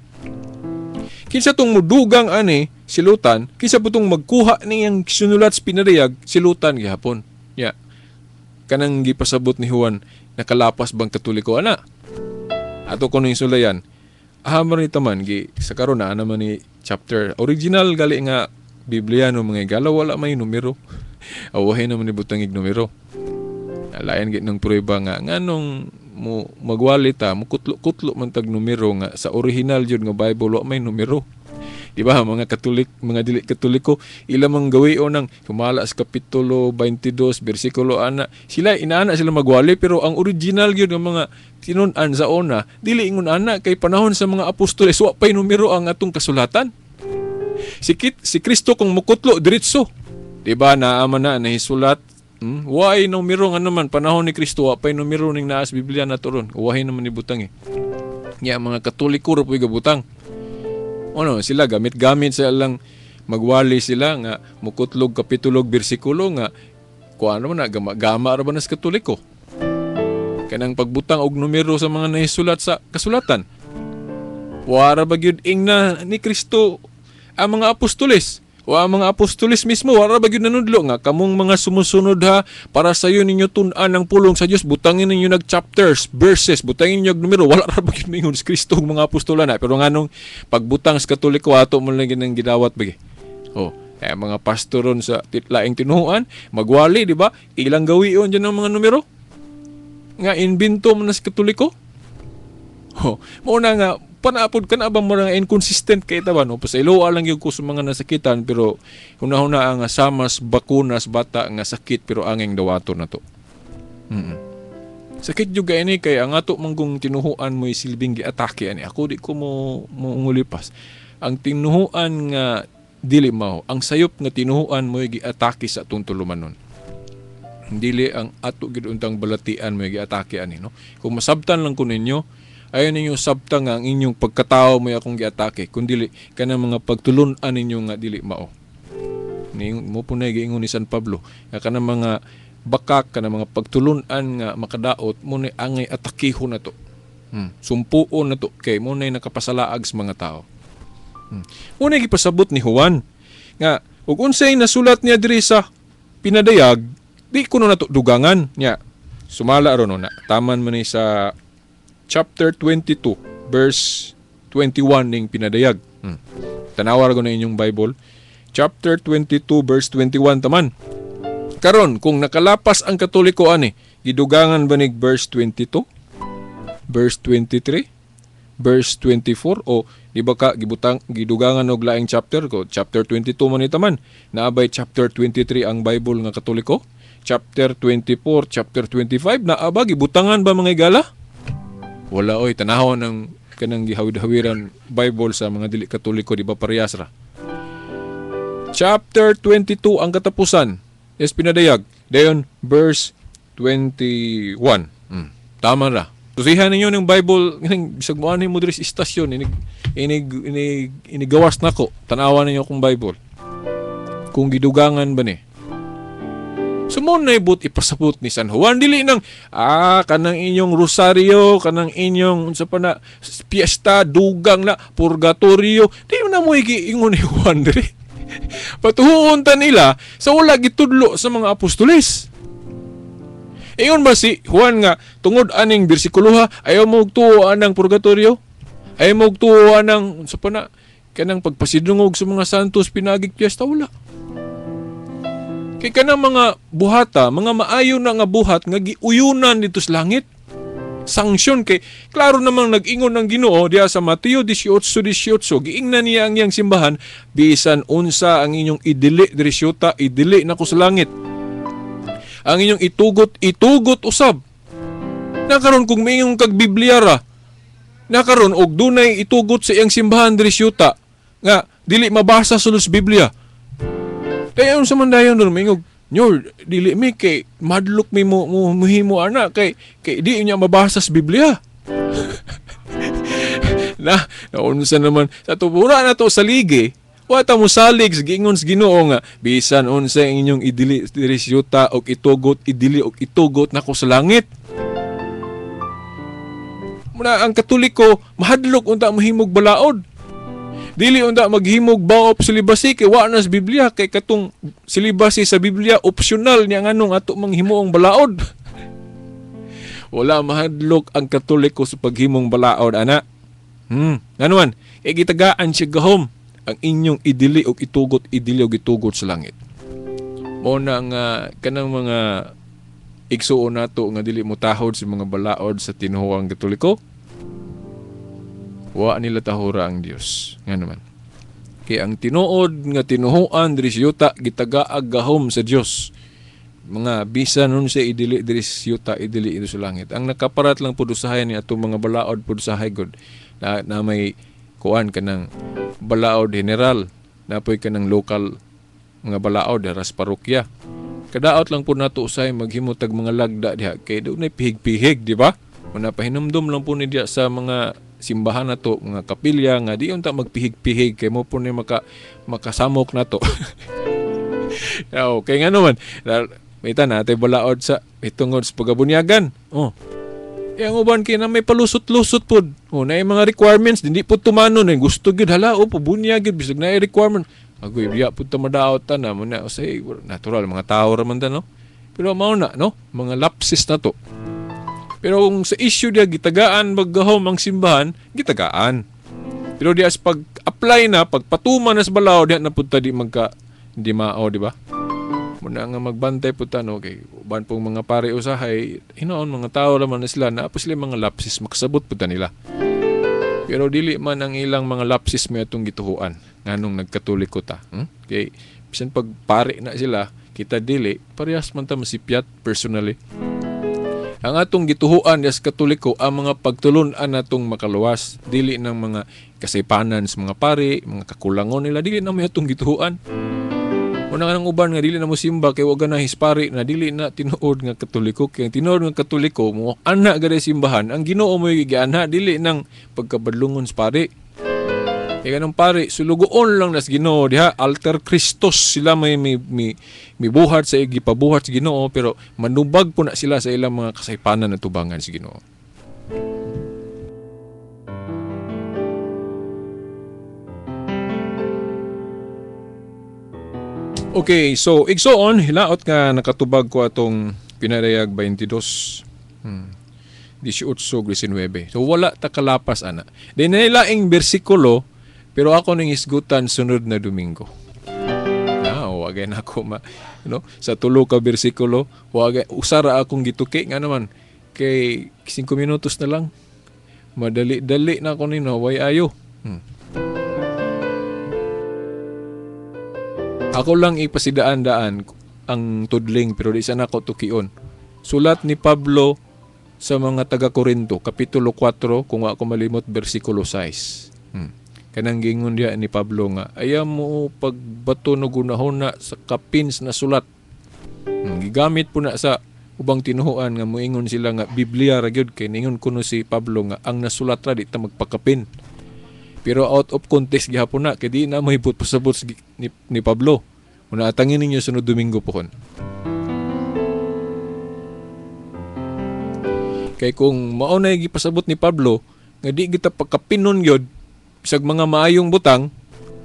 Kinsa tong mudugang ani silutan, kinsa po tong magkuha niyang sinulat sa pinadayag, silutan gihapon. Ya. Kanang gipasabot ni Juan, nakalapas bang Katoliko ana? Ato ko ning sulayan. Ahamar ni taman gi sa karon na naman ni chapter original gali nga Biblia no mga igala wala may numero. Awahin naman ni butang ig numero. Alayan gid ng prueba nga nganong mo magwali ta mo kutlo-kutlo man tag numero nga sa original jud nga Bible wa may numero. Di ba mga Katolik, mga dili Katoliko, ila mang gawion ng humala sa kapitulo 22 bersikulo ana. Sila inaana sila magwali pero ang original gyud nga mga tinun-an sa una dili ingon ana kay panahon sa mga apostoles wa pay numero ang atong kasulatan. Si Kristo kung mukutlo diretso. Di ba naama na nahisulat? Why numero nga naman panahon ni Kristo wa pay numero ning naa sa Biblia nato ron. Uwahin naman ni butang eh. Nya mga Katoliko ra puy gabutang. Ano sila gamit-gamit sa lang magwali sila nga mukutlog kapitulog bersikulo nga kuano man na gama-gama ra ba nas Katoliko. Kanang pagbutang og numero sa mga nahisulat sa kasulatan. Wara ba gyud ingna ni Kristo ang mga apostoles? O ang mga apostoles mismo, wala ba gyud nanudlo nga kamong mga sumusunod ha, para sayo ninyo tun-an ang pulong sa Dios, butangin ninyo nag chapters, verses, butangin ninyo numero, wala ra ba gyud mingon si Kristo ug mga apostola na. Pero nganong pagbutang sa Katoliko ato mo lang gyud ang gidawat bagi. Oh, eh, mga pastor ron sa laing tinuhuan, magwali, di ba? Ilang gawion dyan ang mga numero? Nga inbento mo na sa Katoliko? Oh, mao na nga panaapod ka na ba mo nga inconsistent kay ta ba no? Pasayloa lang gyud ko sa mga nasakitan pero hunahuna ang samas bakunas bata nga sakit pero anging dawaton na to. Sakit jud kay ini kay ang ato manggong tinuhuan mo'y silbing giatake ani. Ako di ko mo ngulipas. Ang tinuhuan nga dili mao, ang sayop nga tinuhuan mo'y giatake sa atong tulumanon. Dili ang ato gid untang balatian mo'y giatake ani no. Kung masabtan lang ko ninyo, ayaw ninyo sabta nga ang inyong pagkatao mo'y akong giatake, kundili kanang mga pagtulun-an ninyo nga dili mao. Ni mo po na giingon ni San Pablo, nga kanang mga bakak, kanang mga pagtulun-an nga makadaot, mo na angay atakihon na to. Sumpuon na to, kay mo na nakapasalaag sa mga tao. Mo na gipasabot ni Juan, nga ug unsay nasulat niya diri sa pinadayag, di kuno na to dugangan niya. Sumala ron na, taman man ni sa chapter 22, verse 21 ning pinadayag. Tanawar ko na inyong Bible. Chapter 22, verse 21 taman. Karon, kung nakalapas ang Katoliko ani, gidugangan ba nig verse 22? Verse 23? Verse 24? O di ba ka gibutang gidugangan og laing chapter ko? Chapter 22 man ni taman. Naabay chapter 23 ang Bible nga Katoliko? Chapter 24, chapter 25, naaba gibutangan ba mga igala? Wala oy, tanaw ng kanang gihawid-hawiran Bible sa mga dili Katoliko, di ba parehas ra? Chapter 22 ang katapusan. Yes, pinadayag. Dayon verse 21. Tama ra. Susihan ninyo ng Bible, bisag moani mo diri sa istasyon, inigawas nako. Tanawan ninyo akong Bible. Kung gidugangan ba ni? So mo na ibot ipasabot ni San Juan dili nang kanang inyong rosaryo, kanang inyong unsa pa na piyesta, dugang na purgatorio, di na mo giingon ni Juan diri. Patuhuon ta nila sa wala gitudlo sa mga apostoles. Ingon ba si Juan nga tungod aning bersikulo ha, ayaw mo og tuo anang purgatorio? Ayaw mo og tuo anang unsa pa na kanang pagpasidungog sa mga santos pinagig piyesta? Wala. Kay kanang mga buhata, mga maayo na nga buhat nga giuyunan dito sa langit. Sanksyon kay klaro namang nag-ingon ng Ginoo diha sa Mateo 18:18, giingnan niya ang iyang simbahan, bisan unsa ang inyong idili diri syuta, idili nako sa langit. Ang inyong itugot, itugot usab. Nakaron kung miingon kag Biblia ra, nakaron og dunay itugot sa iyang simbahan diri syuta nga dili mabasa sa Biblia. Kaya unsa man dayon ron miingog, nyor, dili mi kay madlok mi mo muhimo ana kay kay di niya mabasa sa Biblia. Na naunsa naman sa tubura na to sa ligi. Wa ta mosalig sa giingon sa Ginoo nga bisan unsa ang inyong idili diri syuta og itugot, idili og itugot nako sa langit. Muna ang Katoliko mahadlok unta mahimog balaod. Dili unta maghimog baop silibasi kay wa na sa Biblia, kay katong silibasi sa Biblia optional niya nganong ato manghimuong balaod. Wala mahadlok ang Katoliko sa paghimong balaod ana. Nganuan, kay gitagaan siya gahom ang inyong idili og itugot, idili og itugot sa langit. Mao na nga kanang mga igsuon nato nga dili motahod sa mga balaod sa tinuohang Katoliko. Wa nila tahura ang Dios. Nga naman. Kay ang tinuod nga tinuhuan diri sa yuta gitagaag gahom sa Dios. Mga bisan nun sa idili diri sa yuta, idili ito sa langit. Ang nakaparat lang pud usahay ni atong mga balaod pud usahay gud na may kuan kanang balaod general, napoy kanang lokal mga balaod ras parokya. Kadaot lang pud nato usahay maghimo tag mga lagda diha kay dunay pihig-pihig, di ba? Muna pahinumdum lang po ni diha sa mga simbahan na to, mga kapilya nga di unta magpihig-pihig kay mo po ni makasamok na to. Okay nga naman. May ta natay balaod sa itungod sa pagabunyagan. Oh. Yang uban kay na may palusot-lusot pod. Oh, na mga requirements dindi pud tumano na gusto gyud hala o pabunyag gyud bisag na requirement. Agoy biya pud ta madaot ta na mo na say natural mga tao ra man ta, no. Pero mao na, no, mga lapses na to. Pero kung sa issue diya gitagaan maggahom ang simbahan, gitagaan. Pero diya sa pag-apply na, pagpatuma na sa balaod, diya na punta di magka di mao, di ba? Muna nga magbantay punta, no, kay uban pong mga pare usahay, hinoon mga tao naman na sila, na sila mga lapses, makasabot punta nila. Pero dili man ang ilang mga lapses may atong gituhuan, nganong nagkatoliko ta. Kay bisan pag pare na sila, kita dili, parehas man ta masipyat personally. Ang atong gituhuan as Katoliko ang mga pagtulun-an natong makaluwas, dili ng mga kasaypanan sa mga pare, mga kakulangon nila, dili na may atong gituhuan. Una nga ng uban nga dili na mo simba kay wa ganahi sa pare na dili na tinuod nga Katoliko, kay ang tinuod nga Katoliko mo ana gani simbahan, ang Ginoo mo giana dili nang pagkabadlungon sa pare. Kay kanang pare sulugoon lang nas Ginoo diha, alter Christos sila may mibuhat sa gipabuhat sa Ginoo, pero manubag po na sila sa ilang mga kasaypanan at tubangan sa Ginoo. Okay, so igsoon hilaot nga nakatubag ko atong pinarayag 22. 18-19. So wala ta kalapas ana. Di na laing bersikulo, pero ako ning isgutan sunod na Domingo. Wagay na ako ma, no, sa tulo ka bersikulo, wagay usara akong gituki nga naman kay 5 minutos na lang. Madali-dali na ako nino, way ayo. Ako lang ipasidaan-daan ang tudling pero di sana ako tukion. Sulat ni Pablo sa mga taga-Korinto, Kapitulo 4, kung ako malimot, bersikulo 6. Kanang gingon diha ni Pablo nga, ayaw mo pagbato no gunahona sa kapins na sulat. Gigamit po na sa ubang tinuhuan nga moingon sila nga Biblia ra gyud kay ningon kuno si Pablo nga ang nasulat ra di ta magpakapin. Pero out of context gihapon na kay di na mahibot pasabot ni Pablo. Muna atangin ninyo sunod Domingo pohon. Kay kung mao na gipasabot ni Pablo nga di kita pagkapinon gyud bisag mga maayong butang,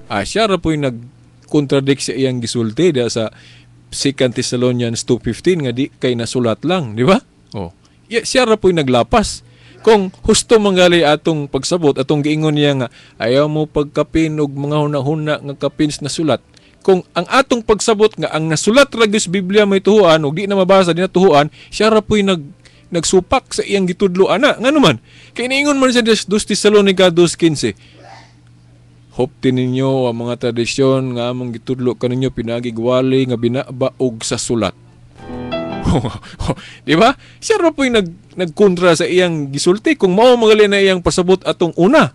siya ra po'y nag-contradict sa iyang gisulti diha sa 2 Thessalonians 2:15 nga di kay nasulat lang, di ba? Oh. Siya ra po'y naglapas. Kung husto manggali atong pagsabot, atong giingon niya nga ayaw mo pagkapin og mga hunahuna nga kapins na sulat. Kung ang atong pagsabot nga ang nasulat ra gyud sa Biblia may tuhuan ug di na mabasa di na tuhuan, siya ra po'y nagsupak sa iyang gitudlo ana. Ngano man? Kay niingon man sa 2 Tesalonica 2:15. Hopti ninyo ang mga tradisyon nga among gitudlo kaninyo pinagigwali nga binabaog sa sulat. Di ba? Siya ra po'y nagkontra sa iyang gisulti kung mao magali na iyang pasabot atong una.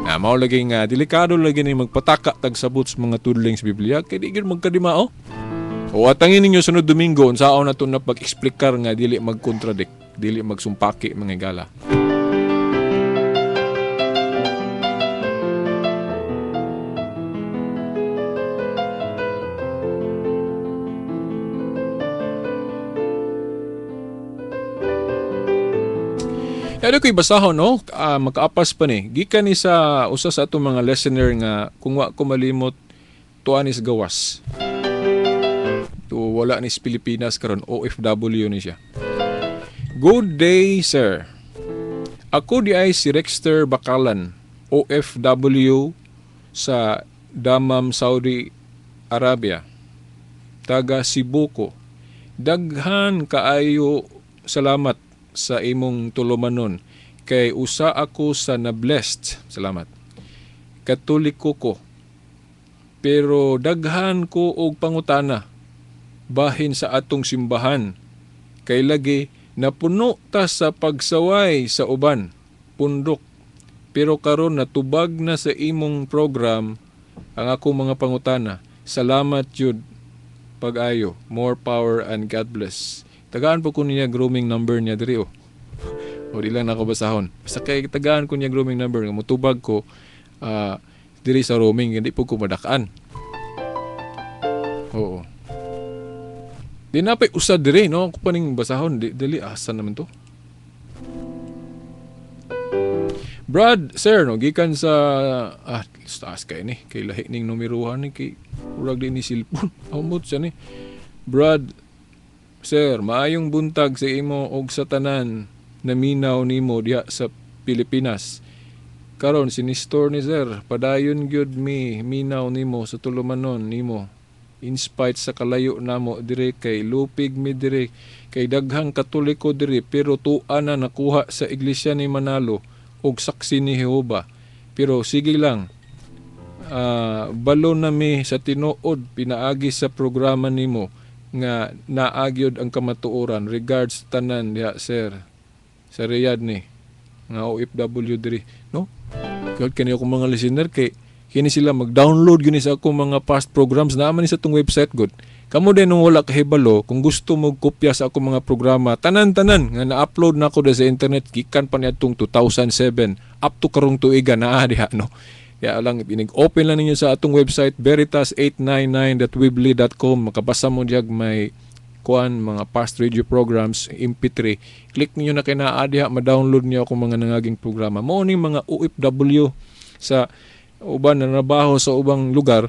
Na mao lagi nga delikado lagi ni magpataka tagsabot sa mga tudling sa Biblia kay di gyud magkadimao. O atangin ninyo sunod Domingo unsaon nato na pag-eksplikar nga dili magkontradict, dili magsumpaki mga higala. Ano ko'y basahon, no? Makaapas pa ni. Gikan ni sa usa sa atong mga listener nga kung wa ko malimot tuan is gawas. To wala ni sa Pilipinas karon, OFW ni siya. Good day, sir. Ako di ay si Rexter Bakalan, OFW sa Damam, Saudi Arabia. Taga Cebu ko. Daghan kaayo salamat sa imong tulumanon kay usa ako sa na-blessed, salamat, Katoliko ko, pero daghan ko og pangutana bahin sa atong simbahan kay lagi napuno ta sa pagsaway sa uban pundok, pero karon natubag na sa imong program ang akong mga pangutana. Salamat jud pag-ayo, more power and God bless. Tagaan po ko niya grooming number niya diri oh. O di lang nako basahon. Basta kay tagaan ko niya grooming number nga motubag ko diri sa roaming hindi po ko madakaan. Oo. Di na pa'y usa diri no, ako pa ning basahon dili asa naman to. Brad, sir no, gikan sa taas kay ni kay lahi ning numerohan ni kay urag di ni cellphone. Amot siya ni. Brad, sir, maayong buntag sa imo og sa tanan naminaw nimo diha sa Pilipinas. Karon sinistor ni sir, padayon gyud mi minaw nimo sa tulumanon nimo. In spite sa kalayo namo dire kay lupig mi dire kay daghang Katoliko dire pero tua na nakuha sa iglesia ni Manalo og saksi ni Jehova. Pero sige lang, balo na mi sa tinuod pinaagi sa programa nimo nga naagyod ang kamatuoran. Regards tanan diha sir sa Riyadh ni nga OFW diri no. Kay kani akong mga listener kay kini sila mag-download gini sa akong mga past programs naa man ni sa tong website gud. Kamo din nung wala kahibalo kung gusto mo kopya sa akong mga programa tanan-tanan nga na-upload na ako sa internet gikan pa niadtong 2007 up to karong tuiga naa diha no. Kaya lang inig-open lang ninyo sa atong website veritas899.weebly.com, makabasa mo diag may kuan mga past radio programs MP3. Click niyo na kay naa diha, ma-download niyo akong mga nangaging programa. Mao ning mga OFW sa uban na trabaho sa ubang lugar.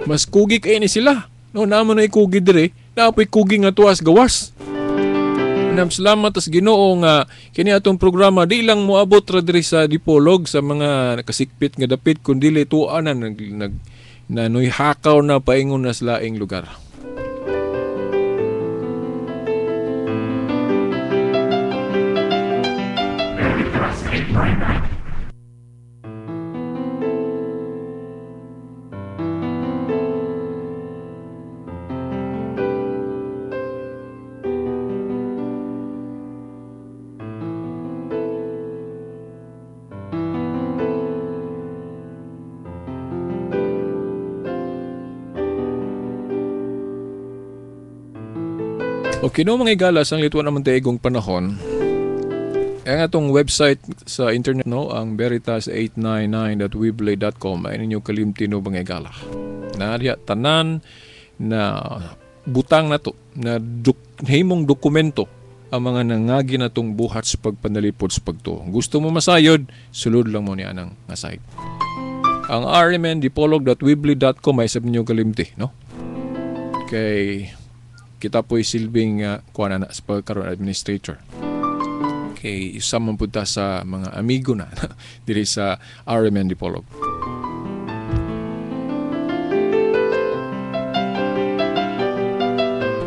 Mas kugi kay ni sila. No, naa man ay kugi dire, naa poy kugi nga tuas gawas. Nam salamat tas Ginoo nga kini atong programa di lang moabot ra diri sa Dipolog sa mga nakasikpit nga dapit kun dili tuwa na nag nanoy hakaw na paingon na sa laing lugar. Okay, no mga igalas, ang lituan naman taigong panahon. Ang atong website sa internet, no, ang veritas899.weebly.com ay ninyo kalimti no mga igala. Naariya tanan na butang na to, na himong dokumento ang mga nangagi na tong buhat sa pagpanalipod sa pagtuo. Gusto mo masayod, sulod lang mo niya ng site. Ang rmndipolog.weebly.com ay sab ninyo kalimti, no? Kay kita po'y silbing kuan na sa pagkaroon administrator. Kay isa man punta sa mga amigo na diri sa RMN Dipolog.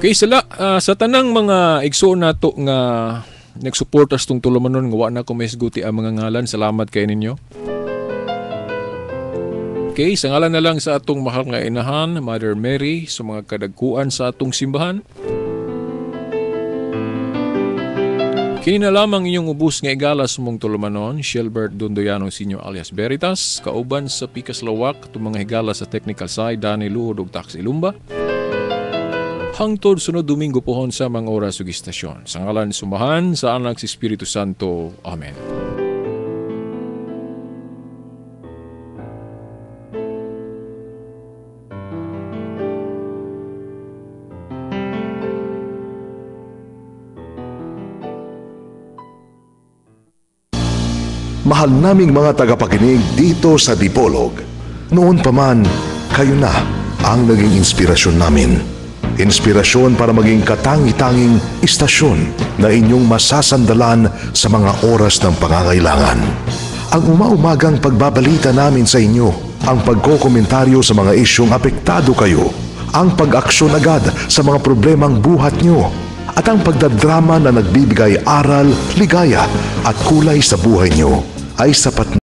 Okay, sala, sa tanang mga igsoon nato nga nagsuporta sa tong tulumanon nga wa na ko mahisguti ang mga ngalan, salamat kay ninyo. Okay, sa ngalan na lang sa atong mahal nga inahan, Mother Mary, sa mga kadagkuan sa atong simbahan. Kini na lamang inyong ubos nga igalas mong tulumanon, Shelbert Dondoyano Sr. alias Veritas, kauban sa Pikas Lawak, itong mga higala sa technical side, Danny Luhod ug Taxi Lumba. Hangtod sunod Domingo pohon sa mga oras ug istasyon. Sa ngalan sumahan sa Anak sa Espiritu Santo. Amen. Mahal naming mga tagapakinig dito sa Dipolog. Noon pa man, kayo na ang naging inspirasyon namin. Inspirasyon para maging katangi-tanging istasyon na inyong masasandalan sa mga oras ng pangangailangan. Ang umaumagang pagbabalita namin sa inyo, ang pagkokomentaryo sa mga isyong apektado kayo, ang pag-aksyon agad sa mga problemang buhat nyo, at ang pagdadrama na nagbibigay aral, ligaya at kulay sa buhay nyo ay sapat